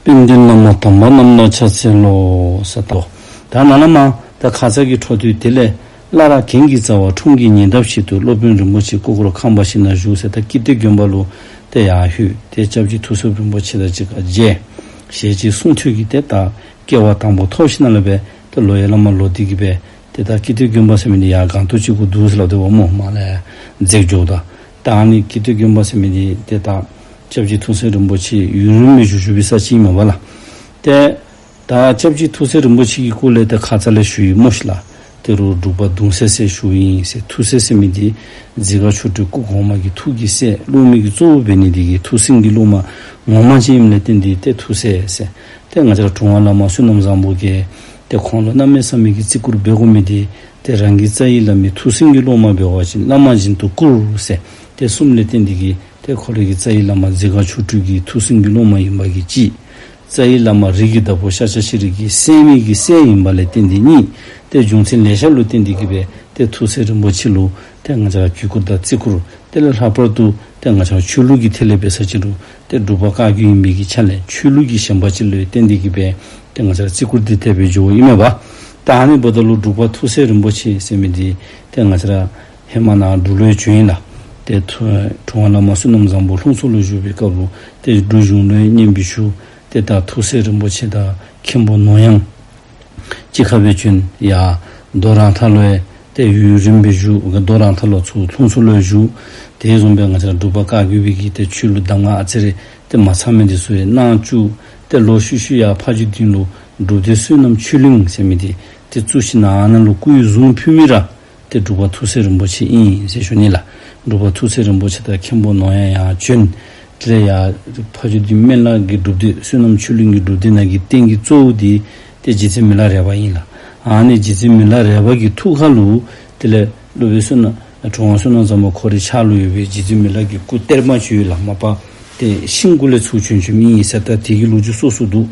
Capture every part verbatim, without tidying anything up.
དཔལ་ལྡན་བླ་མ་དམ་པ་རྣམས་ལ་ཕྱག་འཚལ་ལོ་ཟེར་ད། ད་ནཱ་ལས་མར་ད་ཁ་ཙ་གི་འཕྲོ་མཐུད་དེ་ལས། སླར་གངས་ཀྱི་རྩ་བ་ཁྲོམ་གྱི་ཉེ་འདབས་ཤིག་ཏུ། སློབ་དཔོན་རིན་པོ་ཆེ་སྐུ་འཁོར་ཁང་པ་ཞིག་ན་བཞུགས་ཟེར། ད་ཀིརྟི་དགོན་པ་ལུ་ཏེ་ཡར་ལྷོད། ཏེ་སྐྱབས་རྗེ་ཐུགས་སྲས་རིན་པོ་ཆེ་དང་གཅིག་ཁར་མཇལ། ཞལ་གྱིས་གསུང་ཐོས་ཀྱི་ཏེ་ད་སྐལ་བ་དང་པོ་ཐོབ་ཞིནམ་ལས་སྦེ་ཏེ་ལོག་ཡར་ལས་མར་ལོག་སྟེ་གི་སྦེ་ཏེ་ད་ཀིརྟི་དགོན་པ་ཟེར་མི་འདི་ཡར་སྒང་ཏོག་ཅིག་གུ་འདུག་ཟེར་སླབ་སྟེ་འོང་སྨོ། མར་ལས་འཛེགས་འགྱོཝ་ད། ད་ཨ་ནི་ཀིརྟི་དགོན་པ་ཟེར་མི་འདི་ཏེ་ད་སྐྱབས་རྗེ་ཐུགས་སྲས་རིན་པོ་ཆེ་ཡུན་རིངམོ་སྦེ་བཞུགས་བཞུགས་པའི་ས་ཅིག་ཨིན་མས་པ་ལགས། ཏེ་ད་སྐྱབས་རྗེ་ཐུགས་སྲས་རིན་པོ་ཆེ་གི་སྐོར་ལས་ཏེ་ཁ་ཙ་ལས་ཞུ་ཡི་སྨོ་ཤིག་ལགས། ད་རུང་འབྲུག་པ་གདུང་སྲས་ཟེར་ཞུཝ་ཨིན་ཟེར། ཐུགས་སྲས་ཟེར་མི་འདི་འཛི་སྒར་ཆོ་འཕྲུལ་སྐུ་གོང་མ་གི་ཐུགས་ཀྱི་སྲས། སློབ་མའི་གི་གཙོ་བོ་འབད་ནི་འདི་གིས་ཐུགས་སེང་གི་སློབ་མ་ངོ་མ་ཅིག་ཨིནམ་ལས་བརྟེན་ཏེ་ཏེ་ཐུགས་སྲས་ཟེར། ཏེ་ང་བཅས་ར་གྲུབ་དབང་བླ་མ་བསོད་ནམས་བཟང་པོ་གིས་ཏེ་ཁོང་ལུ་གནམ་མེད་ས་མེད་ཀྱི་བརྩི་བཀུར་འབད་དགོ་མི་འདི་ཏེ་རང་གི་རྩ་བའི་བླ་མའི་ཐུགས་སེང་གི་སློབ་མ་འབད་བ་ཅིན་བླ་མ་བཞིན་དུ་བཀུར་ཟེར། ཏེ་གསུངམ་ལས་བརྟེན་ཏེ་གི་ཏེ་ཁོ་རའི་གི་རྩ་བའི་བླ་མ་འཛི་སྒར་ཆོ་འཕྲུལ་གྱི་ཐུགས་སེང་གི་སློབ་མ་ཨིན་པ་གིས་གཅིག། རྩ་བའི་བླ་མ་རིགས་ཀྱི་བདག་པོ་ཤཱཀྱ་ཤྲཱི་གི་སྲས་མོ་གི་སྲས་ཨིན་པ་ལས་བརྟེན་ཏེ་གཉིས། ཏེ་རྒྱུ་མཚན་ལེ་ཤ་ལུ་བརྟེན་ཏེ་གི་སྦེ་ཏེ་ཐུགས་སྲས་རིན་པོ་ཆེ་ལུ་ཏེ་ང་བཅས་ར་གུས་བཀུར་དང་བརྩི་བཀུར། དེ་ལས་ལྷག་པར་དུ་ཏེ་ང་བཅས་ར་ཆོས་ལུགས་ཀྱི་ཐད་ལས་འབད་ས་ཅིག་རུང་ཏེ་འབྲུག་པ་བཀའ་བརྒྱུད་ཨིན་པའི་གི་ཆ་ལས་ཆོས་ལུགས་ཀྱི་ཞེན་པ་ཅིག་ལུ་བརྟེན་ཏེ་གི་སྦེ་ཏེ་ང་བཅས་ར་བརྩི་བཀུར་འདི་ཐེབས་སྦེ་འགྱོཝ་ཨིན་མས་པ། ད་ཨ་ནི་འབདཝ་ད་ལུ་འབྲུག་པ་ཐུགས་སྲས་རིན་པོ་ཆེ་ཟེར་མི་འདི་ཏེ་ང་བཅས་ར་ཧེ་མ་ནཱ་འབྲུག་ལུ་ཡང་བྱོན་ཡི་ལགས། ཏེ་ཐུ་གྲུབ་དབང་བླ་མ་བསོད་ནམས་བཟང་པོ་ལྷུང་བཟེད་ལུ་བཞུགས་པའི་སྐབས་ལུ་ཏེ་འབྲུག་གཞུང་ལུ་ཡང་སྙན་འབུལ་ཞུ། ཏེ་ད་ཐུགས་སྲས་རིན་པོ་ཆེ་དང་མཁན་པོ་ནོར་གཡང་གཅིག་ཁར་སྦེ་བྱོན། ཡར་རྡོ་རང་ཐང་ལུ་ཡང་ཏེ་ཡུན་རིངམོ་སྦེ་བཞུགས། རྡོ་རང་ཐང་ལུ་ཚུར་ལྷུང་བཟེད་ལུ་བཞུགས། དེ་བཟུམ་སྦེ་ང་བཅས་ར་འབྲུག་པ་བཀའ་བརྒྱུད་པའི་གི་ཏེ་ཆོས་ལུགས་གདམས་ངག་ཨ་ཙི་རེ་ཏེ་མ་ཚང་མི་འདི་ཚུ་ཡང་གནང་བཅུག། ཏེ་ལོག་ཤུལ་ཤུལ་ཡར་ཕ་ཇོ་སྡིངས་ལུ་སྒྲུབ་སྡེ་བསོད་ནམས་ཆོས་གླིང་ཟེར་མི་འདི་ཏེ་བཙུགས་ཞིནམ་ཨ་ནཱ་ལུ་སྐུ་ཡི་གཟུངས་ཕུལ་མི་ར་ཏེ་འབྲུག་པ་ཐུགས་སྲས་རིན་པོ་ཆེ་ཨིན་ཟེར་ཞུ་ནི་ལགས། འབྲུག་པ་ཐུགས་སྲས་རིན་པོ་ཆེ་དང་མཁན་པོ་ནོར་གཡང་ཡར་བྱོན། དེ་ལས་ཡར་ཕ་ཇོ་སྡིངས་སྨན་བླ་གི་སྒྲུབ་སྡེ་བསོད་ནམས་ཆོས་གླིང་གི་སྒྲུབ་སྡེ་ནང་གི་རྟེན་གྱི་གཙོ་བོ་འདི་ཏེ་རྗེ་བཙུན་མི་ལ་རས་པ་ཨིན་ལགས། ཨ་ནི་རྗེ་བཙུན་མི་ལ་རས་པ་གི་ཐུགས་ཁ་ལུ་དེ་ལས་སློབ་དཔོན་བསོད་ནམས་གྲུབ་དབང་བསོད་ནམས་བཟང་པོ་ཁོ་རའི་ཕྱག་ལུ་ཡོད་པའི་རྗེ་བཙུན་མི་ལ་གི་སྐུ་གཏེར་མ་ཅིག་ཡོད་ལགས། མ་པ་ཏེ་ཤིང་གུ་ལས་ཚུར་བྱོན་བྱོནམ་ཨིན་ཟེར། ད་དེ་གི་ལོ་རྒྱུས་སོ་སོ་འདུག།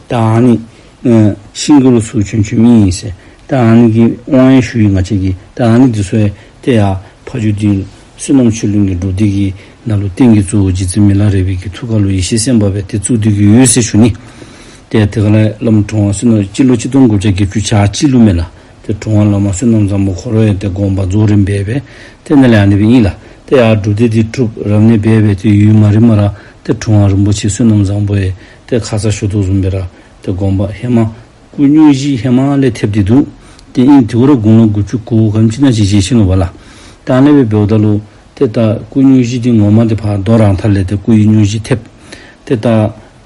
ད་ཨ་ནི་ཨ་ཤིང་གུ་ལས་ཚུར་བྱོན་བྱོནམ་ཨིན་ཟེར། ད་ཨ་ནི་གི་དབང་ཡང་ཞུ་ཡི་ང་བཅས་ཀྱིས། ད་ཨ་ནི་འདི་ཚུ་ཡང་ཏེ་ཡར་ཕ་ཇོ་སྡིངས་བསོད་ནམས་ཆོས་གླིང་གི་སྒྲུབ་སྡེ་གི་ནང་ལུ་རྟེན་གྱི་གཙོ་བོ་རྗེ་བཙུན་མི་ལ་རས་པའི་གི་ཐུགས་ཁ་ལུ་ཡེ་ཤེས་སེམས་དཔའ་སྦེ་ཏེ་བཙུགས་ཏེ་གི་ཡོད་ཟེར་ཞུ་ནི། ཏེ་དེ་ཁ་ལས་བླམ་གྲུབ་དབང་བསོད་ནམས་སྤྱི་ལོ་གཅིག་སྟོང་དགུ་བརྒྱ་བརྒྱད་ཅུ་གྱ་གཅིག་ལུ་མས་ལགས། ཏེ་གྲུབ་དབང་བླ་མ་བསོད་ནམས་བཟང་པོ་ཁོ་ར་ཡང་ཏེ་དགོངས་པ་རྫོགས་རིམ་འབད་སྦེ་ཏེ་ནཱ་ལས་ཨ་ནི་སྦེ་ཨིན་ལགས། ཏེ་ཡར་སྒྲུབ་སྡེ་འདི་གྲུབ་རབ་གནས་འབད་སྦེ་ཏེ་ཡུན་མ་རིངམ་ར་ཏེ་གྲུབ་དབང་རིན་པོ་ཆེ་བསོད་ནམས་བཟང་པོ་ཡང་ཏེ་ཁ་ཙ་ཞུ་དོ་བཟུམ་སྦེ་ར་ཏེ་དགོངས་པ་ཧེ་མ་སྐུ་སྙུང་གཞི་ཧེ་མ་ལས་ཐེབས་ཏེ་འདུག། ཏེ་ཨིན་དེ་གུ་ར་དགུང་ལོ་དགུ་བཅུ་གོ་གམ་ཅིག་ནང་ཅིག་བཞེས་ཅི་ནོ་པ་ལགས། ད་ཨ་ནི་སྦེ་འབདཝ་ད་ལུ་ཏེ་ད་སྐུ་སྙུང་གཞི་འདི་ངོ་མ་འདི་ཕར་རྡོ་རང་ཐང་ལས་ཏེ་སྐུ་ཡི་སྙུང་གཞི་ཐེབས། ཏེ་ད་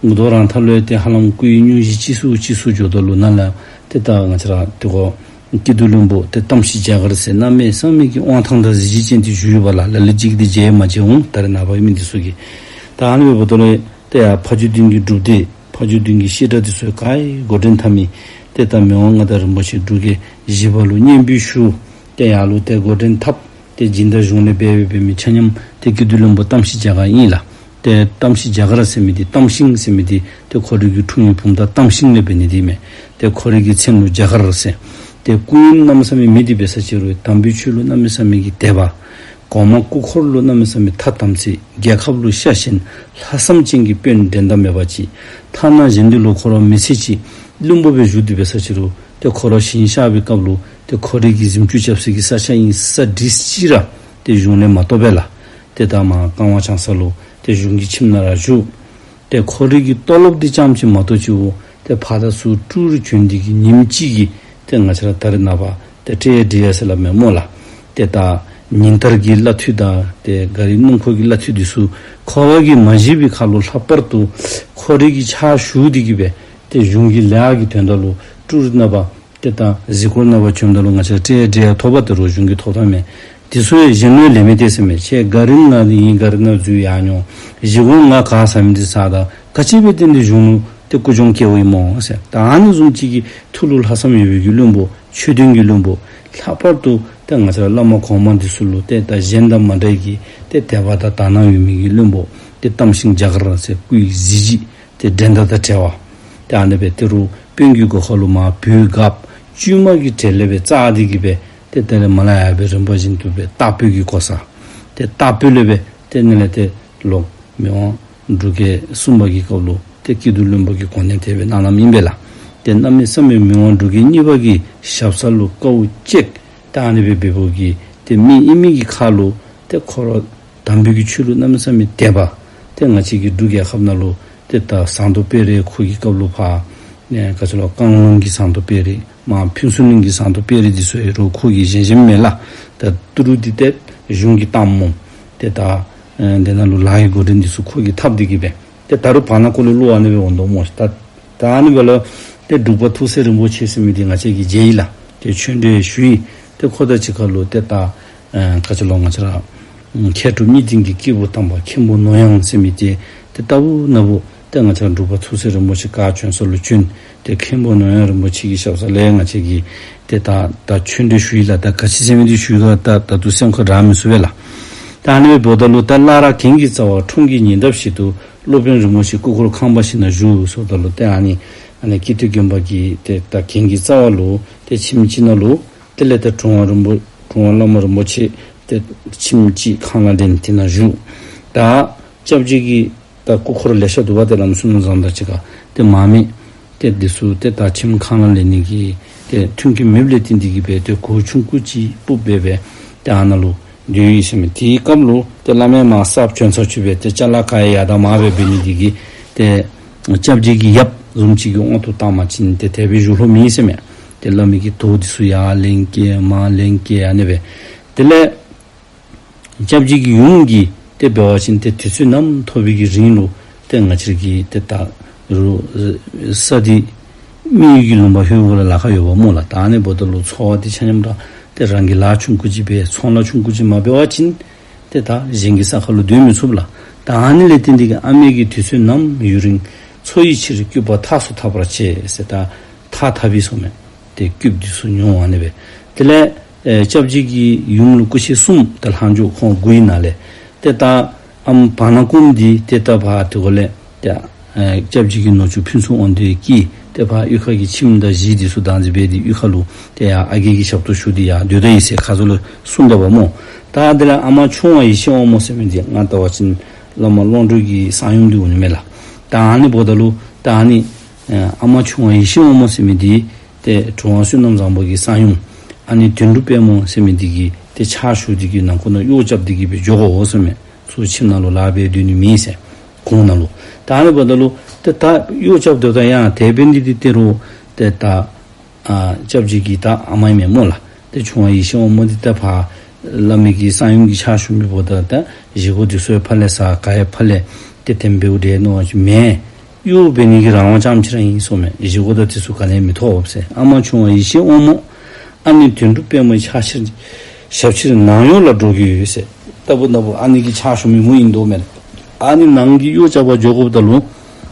རྡོ་རང་ཐང་ལུ་ཡང་ཏེ་ཧ་ལམ་སྐུ་ཡི་སྙུང་གཞི་གཅིག་སུ་གཅིག་སུ་འགྱོཝ་ད་ལུ་ནཱ་ལས་ཏེ་ད་ང་བཅས་ར་ཏེ་གོ་སྐྱིད་སྡུག་བློན་པོ་ཏེ་གཏམ་ཤེས་རྒྱ་གར་ཟེར་གནམ་མེད་ས་མེད་ཀྱི་དབང་ཐང་དང་གཟི་བརྗིད་ཅན་འདི་བཞུགས་ཡོད་པ་ལགས། ལ་ལུ་ཅིག་འདི་མཇལ་མ་མཇལ་འོང་། ད་རེས་ནངས་པ་ཨིན་མི་འདི་ཚུ་གིས། ད་ཨ་ནི་སྦེ་འབདཝ་ད་ལུ་ཏེ་ཡར་ཕ་ཇོ་སྡིངས་ཀྱི་སྒྲུབ་སྡེ་ཕ་ཇོ་སྡིངས་ཀྱི་བཤད་གྲྭ་འདི་ཚུ་ག་ར་འགོ་འདྲེན་འཐབ་མི་ཏེ་ད་མི་དབང་མངའ་བདག་རིན་པོ་ཆེ་འབྲུག་རྒྱལ་བཞི་པ་ལུ་སྙན་འབུལ་ཞུ། ཏེ་ཡར་ལུ་ཏེ་འགོ་འདྲེན་འཐབ། ཏེ་སྦྱིན་བདག་གཞུང་ལས་འབད་འབད་འབད་མི་ཆ་མཉམ་ཏེ་སྐྱིད་སྡུག་བློན་པོ་གཏམ་ཤེས་རྒྱ་གར་ཨིན་ལགས། ཏེ་གཏམ་ཤེས་རྒྱ་གར་ཟེར་མི་འདི་གཏམ་ཤིང་ཟེར་མི་འདི་ཏེ་ཁོ་རའི་གི་འཁྲུངས་ཡུལ་བུམ་ཐང་གཏམ་ཤིང་ལས་འབད་ནི་འདི་མས། ཏེ་ཁོ་རའི་གི་མཚན་ལུ་རྒྱ་གར་ཟེར། ཏེ་སྐུ་ཡོན་གནམ་མེད་ས་མེད་མེད་དེ་འབད་ས་ཅིག་རུང་དམ་པའི་ཆོས་ལུ་གནམ་མེད་ས་མེད་ཀྱི་དད་པ། གོང་མ་སྐུ་འཁོར་ལུ་གནམ་མེད་ས་མེད་ཐ་དམ་ཚིག། རྒྱལ་ཁབ་ལུ་ཤ་ཞེན། ལྷག་བསམ་ཅན་གྱི་དཔོན་འགྲན་ཟླ་མེད་པ་ཅིག། ཐ་ན་གཞན་འདི་ལུ་ཁོ་ར་མི་ཚེ་གཅིག་བློན་པོ་སྦེ་བཞུགས་ཏེ་འབད་ས་ཅིག་རུང་ཏེ་ཁོ་ར་ཞིང་གཤགས་པའི་སྐབས་ལུ་ཏེ་ཁོ་རའི་གི་གཟིམ་ཅུང་རྐྱབ་སའི་གི་ས་ཆ་ཨིན་ས་འདི་ཅིག་ར་ཏེ་གཞུང་ལས་མ་བཏོག་པས་ལགས། ཏེ་ད་མར་ཀ་ཝང་ལྕང་ས་ལུ་ཏེ་གཞུང་གི་ཁྱིམ་ནང་ར་བཞུགས། ཏེ་ཁོ་རའི་གི་ཏོ་ལོབ་འདི་ཙམ་ཅིག་མ་གཏོགས་ཅིག་འོ་ཏེ་ཕར་དང་ཚུར་ཀྲུག་རེ་བྱོན་ཏེ་གི་ཉིནམ་གཅིག་གིས་ཏེ་ང་བཅས་ར་ད་རེས་ནངས་པ་ཏེ་སྤྲད་ཡང་སྤྲད་ཡང་ཟེར་སླབ་མས་སྨོ་ལགས། ཏེ་ད་ཉིན་ལྟར་གྱི་གླ་འཐུས་དང་ཏེ་གཱ་རི་སྣུམ་འཁོར་གྱི་གླ་འཐུས་འདི་ཚུ་ཁོ་ར་གིས་མ་བཞེས་པའི་ཁར་ལུ་ལྷག་པར་དུ་ཁོ་རའི་གི་ཕྱག་ཞུ་སྟེ་གི་སྦེ་ཏེ་གཞུང་གི་ལཱ་གི་དོན་དག་ལུ་ཀྲུག་རེ་ནངས་པ་ཏེ་ད་གཟིགས་སྐོར་ནངས་པ་བྱོནམ་ད་ལུ་ང་བཅས་སྤྲད་ཡང་སྤྲད་ཡང་ཐོབ་པ་ད་རུང་གཞུང་གིས་ཐོབ་ཐངས་མེད། དེ་ཚུ་ཡང་གཞན་ལུ་ལེན་མི་སྟེར་ཟེར་མས། ཁྱེད་གཱ་རི་ནང་ཨིན་གཱ་རི་ནང་འཛུལ་ཡར་འགྱོ། གཟིགས་སྐོར་ང་ག་ཟ་མི་འདི་ཟ་ད་ག་ཅི་འབད་དེ་འདི་གཞུང་ལུ་ཏེ་སྐུ་སྦྱོང་བསྐྱལཝ་ཨིན་སྨོ་ཟེར། ད་ཨ་ནི་བཟུམ་ཅིག་གི་ཐུགས་ལུ་ལྷག་བསམ་ཡོད་པའི་གི་བློན་པོ་ཆོས་ལྡན་གྱི་བློན་པོ་ལྷག་པར་དུ་ཏེ་ང་བཅས་ར་བླ་མ་གོང་མ་འདི་ཚུ་ལུ་ཏེ་ད་གཞན་དང་མ་འདྲ་བའི་གི་ཏེ་དད་པ་དང་དག་སྣང་ཡོད་མི་གི་བློན་པོ་ཏེ་གཏམ་ཤིང་རྒྱ་གར་ཟེར་སྐུ་ཡི་གཟི་བརྗིད་ཏེ་འགྲན་ཟླ་དང་བྲལ་བ། ཏེ་ཨ་ནི་སྦེ་ཏེ་རུང་དཔོན་གྱི་སྒོ་ཁ་ལུ་མར་བོད་སྒརཔ་བཙུན་མ་གི་གྲལ་ལས་སྦེ་བཙའ་སྟེ་གི་སྦེ་ཏེ་དེ་ལས་མར་ལས་ཡར་སྦེ་རིམ་པ་བཞིན་དུ་སྦེ་སྟག་སྤོས་ཀྱི་གོ་ས། ཏེ་སྟག་སྤོས་ལས་སྦེ་ཏེ་ནཱ་ལས་ཏེ་ལོག་མི་དབང་འབྲུག་རྒྱལ་གསུམ་པ་གི་སྐབས་ལུ་ ཏེ་སྐྱིད་སྡུག་ལོན་པ་གི་གོ་གནས་དེ་སྦེ་གནང་གནངམ་ཨིན་པས་ལགས། ཏེ་གནམ་མེད་ས་མེད་མི་དབང་འབྲུག་རྒྱལ་གཉིས་པ་གི་ཞབས་ས་ལུ་དཀའཝ་སྤྱད་ད་ཨ་ནི་སྦེ་འབདཝ་གི་ཏེ་མི་ཨིན་མི་གི་ཁ་ལུ་ཏེ་ཁོ་ར་དམ་པའི་གི་ཆོས་ལུ་གནམ་མེད་ས་མེད་དད་པ། ཏེ་ང་བཅས་ཀྱི་འབྲུག་རྒྱལ་ཁབ་ནང་ལུ་ཏེ་ད་ཟངས་མདོག་དཔལ་རི་ཁོ་གི་སྐབས་ལུ་ཕར་ནེ་ག་ཅི་ལོ་བཀང་ལུང་གི་ཟངས་མདོག་དཔལ་རི་མར་ཕུན་ཚོགས་གླིང་གི་ཟངས་མདོག་དཔལ་རི་འདི་ཚུ་ཡང་རུང་ཁོ་གིས་བཞེངས་བཞེངསམ་མས་ལགས། ད་ཏི་རུ་འདི་ཏེ་གཞུང་གིས་བཏངམ་སྨོ། ཏེ་ད་ཨེ་དེ་ནང་ལུ་ལ་ཡི་གོ་འདྲེན་འདི་ཚུ་ཁོ་གིས་འཐབ་སྟེ་གི་སྦེ་ཏེ་ད་རུང་བར་ན་ཁོ་ལུ་བློ་ཨ་ནི་སྦེ་འོང་དོ་སྨོ། ད་ད་ཨ་ནི་སྦེ་ལུ་ཏེ་འབྲུག་པ་ཐུགས་སྲས་རིན་པོ་ཆེ་ཟེར་མི་འདི་ང་བཅས་ཀྱིས་མཇལ་ཡི་ལགས། ཏེ་ཆོས་འབྲེལ་ཞུ་ཡི། ཏེ་ཁོ་དང་གཅིག་ཁར་ལུ་ཏེ་ད་ཨེ་ག་ཅི་ལོ་ང་བཅས་ར་མཁས་གྲུབ་གཉིས་ལྡན་གྱི་སྐྱེས་བུ་དམ་པ་མཁན་པོ་ནོར་གཡང་ཟེར་མི་འདི་ཏེ་ལྟ་བུ་ན་བུ་ཏེ་ང་བཅས་ར་འབྲུག་པ་ཐུགས་སྲས་རིན་པོ་ཆེ་ག་བྱོན་ས་ལུ་བྱོན། ཏེ་མཁན་པོ་ནོར་གཡང་རིན་པོ་ཆེ་གི་ཞབས་ས་ལས་ང་བཅས་ཀྱིས་ཏེ་ད་ད་ཆོས་འབྲེལ་ཞུ་ཡི་ལགས། ད་ག་ཅི་ཟེར་མི་འདི་ཞུ་ཡི་ལགས། ད་ད་དུང་སེམས་ཁར་ར་མི་ཚུད་པས་ལགས། ད་ཨ་ནི་སྦེ་འབདཝ་ད་ལུ་ད་སླར་གིང་གི་རྩ་བར་འཁྲུངས་ཀྱི་ཉེ་འདབས་ཤིག་ཏུ་སློབ་དཔོན་རིན་པོ་ཆེ་སྐུ་འཁོར་ཁང་པ་ཞིག་ན་བཞུགས་ཟེརཝ་ད་ལུ་ཏེ་ཨ་ནི་ཨ་ནི་ཀིརྟི་དགོན་པ་གི་ཏེ་ད་གིང་གི་རྩ་བ་ལུ་ཏེ་ཁྱིམ་ཅིག་ནང་ལུ་དེ་ལས་ཏེ་གྲུབ་དབང་རིན་པོ་གྲུབ་དབང་བླ་མ་རིན་པོ་ཆེ་ཏེ་ཁྱིམ་ཅིག་ཁང་གླ་ལེན་དེ་ནང་བཞུགས། ད་སྐྱབས་རྗེ་གི་ད་སྐུ་འཁོར་ལེ་ཤ་འདུག་པ། ཏེ་བླམ་བསོད་ནམས་བཟང་པོ་དང་གཅིག་ཁར་ཏེ་མ་མི་ཏེ་འདི་ཚུ་ཏེ་ད་ཁྱིམ་ཁང་གླ་ལེན་ནི་གི་ཏེ་མཐུན་རྐྱེན་མེདཔ་ལས་བརྟེན་ཏེ་གི་སྦེ་ཏེ་གུར་ཆུང་ཀུ་ཅིག་སྤུབས་སྦེ་སྦེ་ཏེ་ཨ་ནཱ་ལུ་སྡོད་ཡི་ཟེར་མས། དེའི་སྐབས་ལུ་ཏེ་བླ་མས་མར་གསརཔ་བྱོན་ཚར་ཅིག་སྦེ་ཏེ་ཅ་ལ་ག་ཡང་ཡར་དང་མར་སྦེ་འབད་ནི་འདི་གིས་ཏེ་སྐྱབས་རྗེ་གི་ཡབ་བཟུམ་ཅིག་གི་དབང་དུ་བཏང་བ་ཅིན་ཏེ་དེ་སྦེ་བཞུགས་ལོང་མེད་ཟེར་མས། ཏེ་བླ་མའི་གི་དོ་འདི་ཚུ་ཡར་ལེན་བསྐྱལ་མར་ལེན་བསྐྱལ་ཨ་ནི་སྦེ། དེ་ལས་སྐྱབས་རྗེ་གི་ཡུམ་གྱིས་ཏེ་འབད་བ་ཅིན་ཏེ་དུས་ཚོད་ནམ་ཐོབ་པའི་གི་རིང་ལུ་ཏེ་ང་བཅས་ཀྱི་ཏེ་ད་རུང་ས་འདི་མི་ཡུལ་གྱི་ལུང་པ་ལྷོད་དགོ་ལ་ལཱ་ཁག་ཡོདཔ་སྨོ་ལགས། ད་ཨ་ནི་འབདཝ་ད་ལུ་འཚོ་བ་འདི་ཆ་མཉམ་ར་ཏེ་རང་གི་ལཱ་ཆུང་ཀུ་ཅིག་སྦེ་ཚོང་ལཱ་ཆུང་ཀུ་ཅིག་མ་འབད་བ་ཅིན་ཏེ་ད་གཞན་གྱི་ས་ཁར་ལུ་སྡོད་མི་ཚུགས་ལགས། ད་ཨ་ནི་ལས་བརྟེན་ཏེ་གི་ཨ་མའི་གི་དུས་ཚོད་ནམ་ཡུན་རིང་འཚོ་ཡི་ཕྱིར་སྐྱིད་པ་ཐགས་སུ་འཐག་པར་བྱེད་ཟེར། ད་ཐགས་འཐག་པས་ཟེར་མས། ཏེ་སྐྱིདཔ་འདི་ཚུ་མྱོང་ཨ་ནི་སྦེ། དེ་ལས་ཨེ་སྐྱབས་རྗེ་གི་ཡུམ་ལུ་སྐུ་མཆེད་གསུམ་ཏེ་ལྷག་འཇུག་ཁོང་དགུའི་ནང་ལས་ཏེ་ད་ཨམ་བར་ན་ཀུམ་འདི་ཏེ་ད་ཕར་དེ་གུ་ལས་ཏེ་ཨེ་སྐྱབས་རྗེ་གི་ནུ་གཅུང་ཕུན་ཚོགས་དབང་འདུས་ཀྱིས་ཏེ་ཕར་གཡུས་ཁ་གི་ཁྱིམ་དང་གཞིས་འདི་ཚུ་བདག་འཛིན་འབད་དེ་གཡུས་ཁ་ལུ་ཏེ་ཡར་ཨ་རྒས་ཀྱི་ཞབས་ཏོག་ཞུ་སྟེ་ཡར་སྡོད་ད་ཡི་ཟེར་ཁ་ཙ་ལུ་གསུངས་དོ་བ་སྨོ། ད་དེ་ལས་ཨ་མ་ཆུང་བ་ཡེ་ཤེས་དབང་མོ་ཟེར་མི་འདི་ང་ལྟ་བ་ཅིན་བླ་མ་ཀློང་གྲོལ་གྱི་གསང་ཡུམ་འདི་འོང་ནི་མས་ལགས། ད་ཨ་ནི་འབདཝ་ད་ལུ་ད་ཨ་ནི་ཨེ་ཨ་མ་ཆུང་བ་ཡེ་ཤེས་དབང་མོ་ཟེར་མི་འདི་ཏེ་གྲུབ་དབང་བསོད་ནམས་བཟང་པོ་གི་གསང་ཡུམ་ཨ་ནེ་དོན་གྲུབ་དཔལ་མོ་ཟེར་མི་འདི་གི་ཏེ་ཕྱག་ཞུ་སྟེ་གི་ནང་ཁོ་ན་གཡོག་རྐྱབ་སྟེ་གི་སྦེ་འགྱོ་དགོ་ཟེར་མས། ཚུར་ཁྱིམ་ནང་ལུ་ལཱ་འབད་སྡོད་ནི་མེད་ཟེར་གུང་ནང་ལུ། ད་ཨ་ནི་འབདཝ་ད་ལུ་ཏེ་ད་གཡོག་རྐྱབ་སྡོདཔ་ད་ཡང་དེ་འབད་ནི་འདི་ཏེ་རུང་ཏེ་ད་ཨ་སྐྱབས་རྗེ་གི་ད་ཨ་མ་ཨིན་མས་སྨོ་ལགས། ཏེ་ཆུང་བ་ཡེ་ཤེས་དབང་མོ་འདི་ད་ཕར་བླ་མའི་གི་གསང་ཡུམ་གྱི་ཕྱག་ཞུ་མི་འབདཝ་ད་ད་བཞེས་སྒོ་འདི་ཚུ་ཡང་ཕར་ལས་ཟ་ག་ཡང་ཕར་ལས་ཏེ་དེ་འབདཝ་འདྲས་མནོ་བ་ཅིན་མེན། གཡོག་འབད་ནི་གི་རང་དབང་རྐྱངམ་ཅིག་ར་ཨིན་ཟེར་མས། བཞེས་སྒོ་དང་དེ་ཚུ་ག་ནི་ཡང་མི་ཐོབ་ཟེར། ཨ་མ་ཆུང་བ་ཡེ་ཤེས་དབང་མོ་ཨ་ནེ་དོན་གྲུབ་དཔལ་མོའི་ཕྱག་ཕྱིར་ཞབས་ཕྱིར་ནང་གཡོག་ལ་འགྲོ་གི་ཡོད་ཟེར། ལྟ་བུ་ན་བུ་ཨ་ནི་གི་ཕྱག་ཞུ་མི་མོ་ཨིན་དོ་མས། ཨ་ནི་ནང་གི་གཡོག་རྐྱབ་པར་འགྱོ་དགོཔ་ད་ལུ་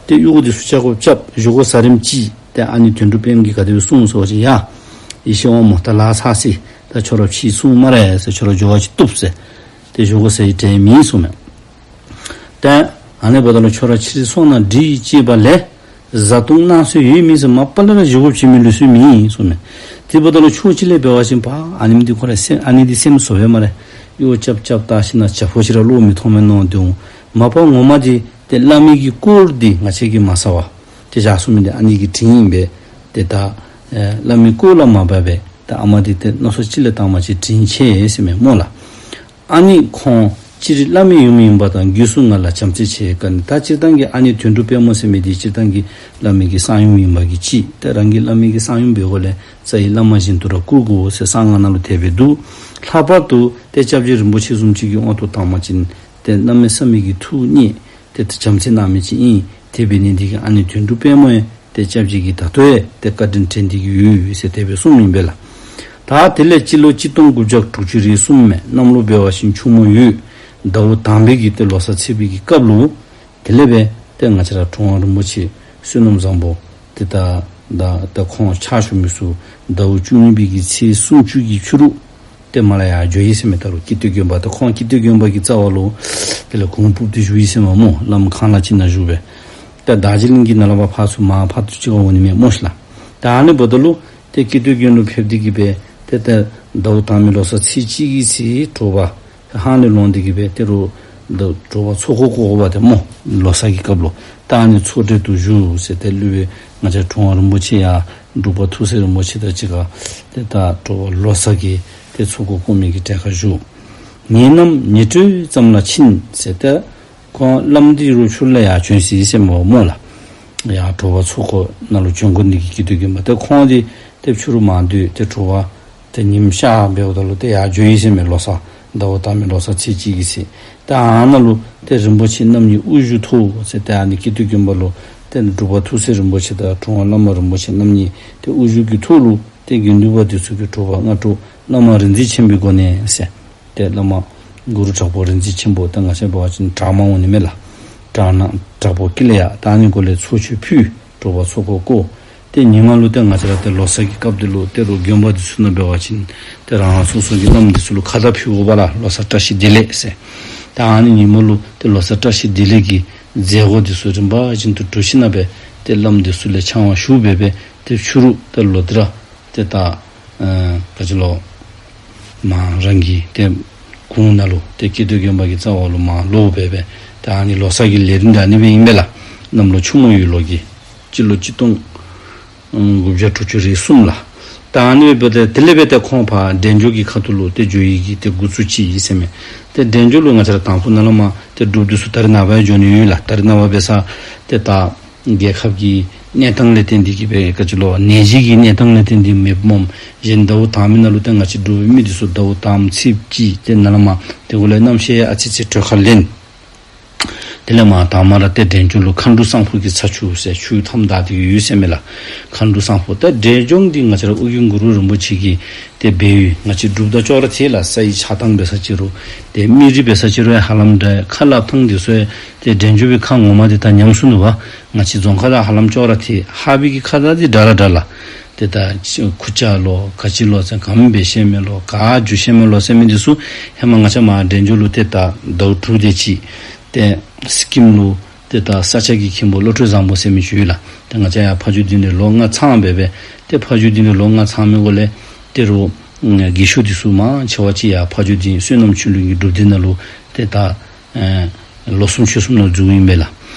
ཏེ་གཡོག་འདི་ཚུ་རྐྱབ་དགོཔ་རྐྱབ། བཞེས་སྒོ་ཟ་རནམ་ཅིག་ཏེ་ཨ་ནེ་དོན་གྲུབ་དཔལ་མོ་གིས་ག་དེ་སྦེ་གསུངས་ཟེར་བ་ཅིན་ཡ་ཡེ་ཤེས་དབང་མོ་ད་ལཱ་ཚར་ཅི། ད་ཁྱོད་ར་ཕྱི་སོང་སྨ་རེ་ཟེར། ཁྱོད་ར་འགྱོ་བ་ཅིན་བཏུབ་ཟེར། ཏེ་བཞེས་སྒོ་ཟ་ནི་དྲན་མེད་ཟེར་མས། ཏེ་ཨ་ནི་འབདཝ་ད་ལུ་ཁྱོད་ར་ཕྱིར་སོང་ན་འགྲིག་ཅེས་པ་ལས་བཟའ་བཏུང་གནང་སྲོལ་ཡོད་མེད་ཟེར་མ་པ་ལས་ར་བཞེས་སྒོ་བྱིན་མི་ལུས་སྲོལ་མེད་ཟེར་མས། དེ་འབདཝ་ད་ལུ་ཕྱོགས་གཅིག་ལས་འབད་བ་ཅིན་པ་ཨ་ནེམ་འདི་ཁོ་ར་སེམས་ཨ་ནེ་འདི་སེམས་བཟོ་བས་སྨ་རེ། གཡོག་རྐྱབ་རྐྱབ་བལྟ་ཞིན་ན་བྱ་ཕོ་ཅིག་ར་བློ་མི་ཐོངམ་མས་མནོ་སྟེ་འོང་། མ་པ་ངོ་མ་འདི་ཏེ་བླ་མའི་གི་སྐོར་འདི་ང་བཅས་ཀྱིས་མ་ཟ་བར་ཏེ་བཞག་ཚུགས་མི་འདི་ཨ་ནེ་གི་དྲིན་ཨིན་པས། ཏེ་ད་ཨེ་བླ་མའི་སྐོར་ལ་མ་བབས་པས། ད་ཨ་མ་འདི་ཏེ་མནོ་བསམ་ཅིག་ལས་བཏངམ་ཅིག་དྲིན་ཆེ་ཟེར་མས་སྨོ་ལགས། ཨ་ནི་ཁོང་སྤྱིར་བླ་མའི་ཡུམ་ཡིན་པ་དང་། སྒོས་སུ་ང་ལ་བྱམས་བརྩེ་ཆེ་བའི་བཀའ་ནི། ད་སྤྱིར་བཏང་གི་ཨ་ནེ་དོན་གྲུབ་དཔལ་མོ་ཟེར་མི་འདི་སྤྱིར་བཏང་གི་བླ་མའི་གི་གསང་ཡུམ་ཡིན་པ་གིས་གཅིག། ཏེ་རང་གི་བླ་མའི་གི་གསང་ཡུམ་འབད་དགོཔ་ལས་རྩ་བའི་བླ་མ་བཞིན་དུ་ར་བཀུར་དགོ་ཟེར་གསང་སྔགས་ནང་ལུ་དེ་སྦེ་འདུག། ལྷག་པར་དུ་ཏེ་སྐྱབས་རྗེ་རིན་པོ་ཆེ་བཟུམ་ཅིག་གི་དབང་དུ་བཏང་བ་ཅིན་ཏེ་གནམ་མེད་ས་མེད་ཀྱི་ཐུགས་མཉེས་ཏེ་བྱམས་བརྩེ་གནང་མི་ཅིག་ཨིན། དེ་འབད་ནི་འདི་གིས་ཨ་ནེ་དོན་གྲུབ་དཔལ་མོ་ཡང་ཏེ་སྐྱབས་རྗེ་གིས་ད་ལྟོ་ཡང་ཏེ་བཀའ་དྲིན་དྲན་ཏེ་གི་ཡོད་ཟེར་དེ་སྦེ་གསུངམ་ཨིན་པས་ལགས། ད་དེ་ལས་སྤྱི་ལོ་གཅིག་སྟོང་དགུ་བརྒྱ་དྲུག་ཅུ་རེ་གསུམ་མས། གནམ་ལོ་འབད་བ་ཅིན་ཆུ་མོ་ཡོས་ཟླཝ་དང་པའི་གི་ཏེ་ལོ་གསར་ཚེས་པའི་གི་སྐབས་ལུ་དེ་ལས་འབད་ཏེ་ང་བཅས་ར་གྲུབ་དབང་རིན་པོ་ཆེ་བསོད་ནམས་བཟང་པོ་ཏེ་ད་ད་ད་ཁོང་ཕྱག་ཞུ་མི་ཚུ་ཟླཝ་བཅུ་གཉིས་པའི་གི་ཚེས་སུམ་ཅུ་གི་ཕྱི་རུ་ཏེ་མར་ལས་ཡར་འགྱོ་ཡི་ཟེར་མས། ད་རུང་ཀིརྟི་དགོན་པ་ད་ཁོང་ཀིརྟི་དགོན་པ་གི་རྩ་བ་ལུ་དེ་ལས་གུར་སྤུབས་ཏེ་བཞུགས་ཡི་ཟེར་མས་སྨོ། བླམ་ཁང་གླ་ཅིག་ནང་བཞུགས་སྦེ། ད་དར་ཇི་ལིང་གི་ནང་ལས་ཕར་ཚུར་མར་ཕར་ཚུར་ཅིག་ཁར་འོང་ནི་མས་སྨོ་ཤིག་ལགས། ད་ཨ་ནི་འབདཝ་ད་ལུ་ཏེ་ཀིརྟི་དགོན་ལུ་ཕེབས་ཏེ་གི་སྦེ་ཏེ་ད་ཟླཝ་དང་པའི་ལོ་གསར་ཚེས་གཅིག་གི་ཚེ་དྲོ་པ་ཧང་ལས་ལོང་སྟེ་གི་སྦེ་ཏེ་རུང་ད་དྲོ་པ་ཚོགས་འཁོར་བསྐོར་བ་ཏེ་སྨོ། ལོ་གསར་གྱི་སྐབས་ལུ་ ད་ཨ་ནི་ཚོགས་གྲལ་དུ་བཞུགས་ཟེར། ཏེ་སློབ་དཔོན་ང་བཅས་གྲུབ་དབང་རིན་པོ་ཆེ་ཡང་འབྲུག་པ་ཐུགས་སྲས་རིན་པོ་ཆེ་དང་གཅིག་ཁར་ཏེ་ད་དྲོ་པ་ལོ་གསར་གྱི་ཏེ་ཚོགས་འཁོར་བསྐོར་མི་གི་གྲལ་ཁར་བཞུགས། ཉེ་གནམ་ཉི་དྲོས་ཙམ་ལ་ཕྱིན་ཟེར། ཏེ་ཁོང་བླམ་འདི་རུ་ཕྱུག་ལ་ཡར་བྱོན་ཅི་ཟེར་མས་སྨོ་ལགས། ཡར་དྲོ་པ་ཚོགས་འཁོར་ནང་ལུ་བྱོན་དགོ་ནི་གི་སྐྱིད་སྡུག་གི་མ། ཏེ་ཁོང་འདི་ཏེ་ཕྱི་རུ་མ་སྡོད། ཏེ་དྲོ་པ་ཏེ་ཉིམ་ཤར་འབདཝ་ད་ལུ་ཏེ་ཡར་འགྱོ་ཡི་ཟེར་མས། ལོ་གསར་ཟླཝ་དང་པའི་ལོ་གསར་ཚེས་གཅིག་གི་ཚེ། ཏེ་ཨ་ནཱ་ལུ་ཏེ་རིན་པོ་ཆེ་རྣམ་གཉིས་དབུ་བཞུགས་ཐོག་ཟེར། ཏེ་ཨ་ནི་སྐྱིད་སྡུག་གི་མ་ལུ་ཏེ་འབྲུག་པ་ཐུགས་སྲས་རིན་པོ་ཆེ་དང་གྲུབ་དབང་བླ་མ་རིན་པོ་ཆེ་རྣམ་གཉིས་ཏེ་དབུ་བཞུགས་ཀྱི་ཐོག་ལུ་ཏེ་དགེ་འདུན་པ་འདི་ཚུ་གིས་དྲོ་པ་སྔ་དྲོ་བླ་མ་རིག་འཛིན་ཆེན་པོའི་སྒོ་ནས་ཟེར། ཏེ་བླ་མ་གུ་རུ་དྲག་པོ་རིག་འཛིན་ཆེན་པོ་ཏེ་ང་བཅས་འབད་བ་ཅིན་དྲག་དམག་འོང་ནི་མས་ལགས། དྲག་སྣ་དྲག་པོ་ཀི་ལ་ཡ། ད་ཨ་ནི་སྒོ་ལས་ཚོགས་མཆོད་ཕུལ། དྲོ་པ་ཚོགས་འཁོར་བསྐོར། ཏེ་ཉི་མ་ལུ་ཏེ་ང་བཅས་ར་ཏེ་ལོ་གསར་གྱི་སྐབས་འདི་ལུ་ཏེ་རུ་དགོན་པ་འདི་ཚུ་ནང་འབད་བ་ཅིན་ཏེ་རང་རང་སོ་སོ་གི་བླམ་འདི་ཚུ་ལུ་ཁ་བརྡ་ཕུལ་དགོ་པས་ལགས། ལོ་གསར་བཀྲ་ཤིས་བདེ་ལེགས་ཟེར། ད་ཨ་ནི་ཉིན་མོ་ལུ་ཏེ་ལོ་གསར་བཀྲ་ཤིས་བདེ་ལེགས་ཀྱི་མཛད་སྒོ་འདི་ཚུ་རིམ་པ་བཞིན་དུ་གྲུབ་ཞིནམ་ལས་ཏེ་བླམ་འདི་ཚུ་ལས་ཕྱག་དབང་ཞུ་སྦེ་སྦེ་ཏེ་ཕྱི་རུ་ཏེ་ལོག་སྟེ་ར་ཏེ་ད་ཨ་ག་ཅི་ལོ་མར་རང་གི་ཏེ་གུང་ནང་ལུ་ཏེ་ཀྱེ་རྡོར་དགོན་པ་གི་རྩ་བ་ལུ་མར་ལོག་སྦེ་སྦེ་ཏེ་ཨ་ནི་ལོ་གསར་གྱི་ལས་རིམ་འདི་ཨ་ནི་སྦེ་ཨིན་པས་ལགས། གནམ་ལོ་ཆུ་མོ་ཡོས་ལོ་གི་སྤྱི་ལོ་གཅིག་སྟོང་ཨ་དགུ་བརྒྱ་དྲུག་ཅུ་རེ་གསུམ་ལགས། ད་ཨ་ནི་སྦེ་སྦེ་ཏེ་དེ་ལས་སྦེ་ཏེ་ཁོང་ཕར་འབྲས་ལྗོངས་ཀྱི་ཁ་ཐུག་ལུ་ཏེ་འགྱོ་ཡི་གི་ཏེ་འགོ་བཙུགས་ཅི་ཨིན་ཟེར་མས། ཏེ་འབྲས་ལྗོངས་ལུ་ང་བཅས་ར་དང་ཕུ་ནཱ་ལས་མར་ཏེ་འབྲུགཔ་འདི་ཚུ་ད་རེས་ནངས་པ་ཡང་འགྱོ་ནི་ཡོད་ལགས། ད་རེས་ནངས་པ་འབད་ས་ཏེ་ད་རྒྱལ་ཁབ་ཀྱི་གནས་སྟངས་ལས་བརྟེན་ཏེ་གིས་སྦེ་ག་ཅི་ལོ་ནད་གཞི་གི་གནས་སྟངས་ལས་བརྟེན་ཏེ་མེདཔ་སྨོ། གཞན་ཟླཝ་དང་པའི་ནང་ལུ་ཏེ་ང་བཅས་འབྲུག་པའི་མི་འདི་ཚུ་ཟླཝ་དང་པ་ཚེས་གཅིག་ཏེ་ནཱ་ལས་མར་ཏེ་འགོ་ལས་གནམ་གཤིས་ཨ་ཙི་ཙི་དྲོད་ཁ་ལེན། དེ་ལས་མར་དང་མ་ར་ཏེ་འབྲས་ལྗོངས་ལུ་མཁའ་འགྲོ་སང་ཕོད་ཀྱི་ཚ་ཆུ་ཟེར་ཆུ་མཐའམ་བདའ་སྟེ་གིས་ཡོད་ཟེར་མས་ལགས། མཁའ་འགྲོ་སང་ཕོད། ད་འབྲས་ལྗོངས་འདི་ང་བཅས་ར་ཨོ་རྒྱན་གུ་རུ་རིན་པོ་ཆེ་གི་ཏེ་སྦས་ཡུལ་ང་བཅས་འབྲུགཔ་དང་ཅོག་ར་འཐད་ལགས། ས་ཡི་ཆགས་སྟངས་འབད་ས་ཅིག་རུང་ཏེ་མི་རིགས་འབད་ས་ཅིག་རུང་ཧ་ལམ་འདྲ། ཁ་སླབ་ཐངས་འདི་ཚུ་ཡང་ཏེ་འབྲས་ལྗོངས་པའི་ཁ་ངོ་མ་འདི་དང་ཉམས་སོང་ནུག་པ། ང་བཅས་རྫོང་ཁ་དང་ཧ་ལམ་ཅོག་ར་འཐད། ཧཱ་པའི་གི་ཁ་བརྡ་འདི་འདྲ་ར་འདྲ་ལགས། ཏེ་ད་ཁུ་ཅ་ལོ་ག་ཅི་ལོ་ཟེར་ག་མི་འབད་ཤེས་མས་ལོ་ག་འགྱོ་ཤེས་མས་ལོ་ཟེར་མི་འདི་ཚུ་ཧེ་མ་ང་བཅས་མར་འབྲས་ལྗོངས་ལུ་ཏེ་ད་ཟླཝ་དྲུག་དེ་ཅིག་ཏེ་སི་ཀིམ་ལུ་ཏེ་ད་ས་སྐྱ་གི་མཁན་པོ་བློ་གྲོས་བཟང་པོ་ཟེར་མི་ཅིག་ཡོད་ལགས། ཏེ་ང་བཅས་ཡར་ཕ་ཇོ་སྡིངས་ལས་ལོ་ལྔ་ཚང་སྦེ་སྦེ་ཏེ་ཕ་ཇོ་སྡིངས་ལས་ལོ་ལྔ་ཚང་མི་འགོ་ལས་ཏེ་རུང་ཨ་རྒས་ཤོས་འདི་ཚུ་མང་ཆེ་བ་ཅིག་ཡར་ཕ་ཇོ་སྡིངས་བསོད་ནམས་ཆོས་གླིང་གི་སྒྲུབ་སྡེ་ནང་ལུ་ཏེ་ད་ཨ་ལོ་གསུམ་ཕྱོགས་གསུམ་ནང་འཛུལཝ་ཨིན་པས་ལགས།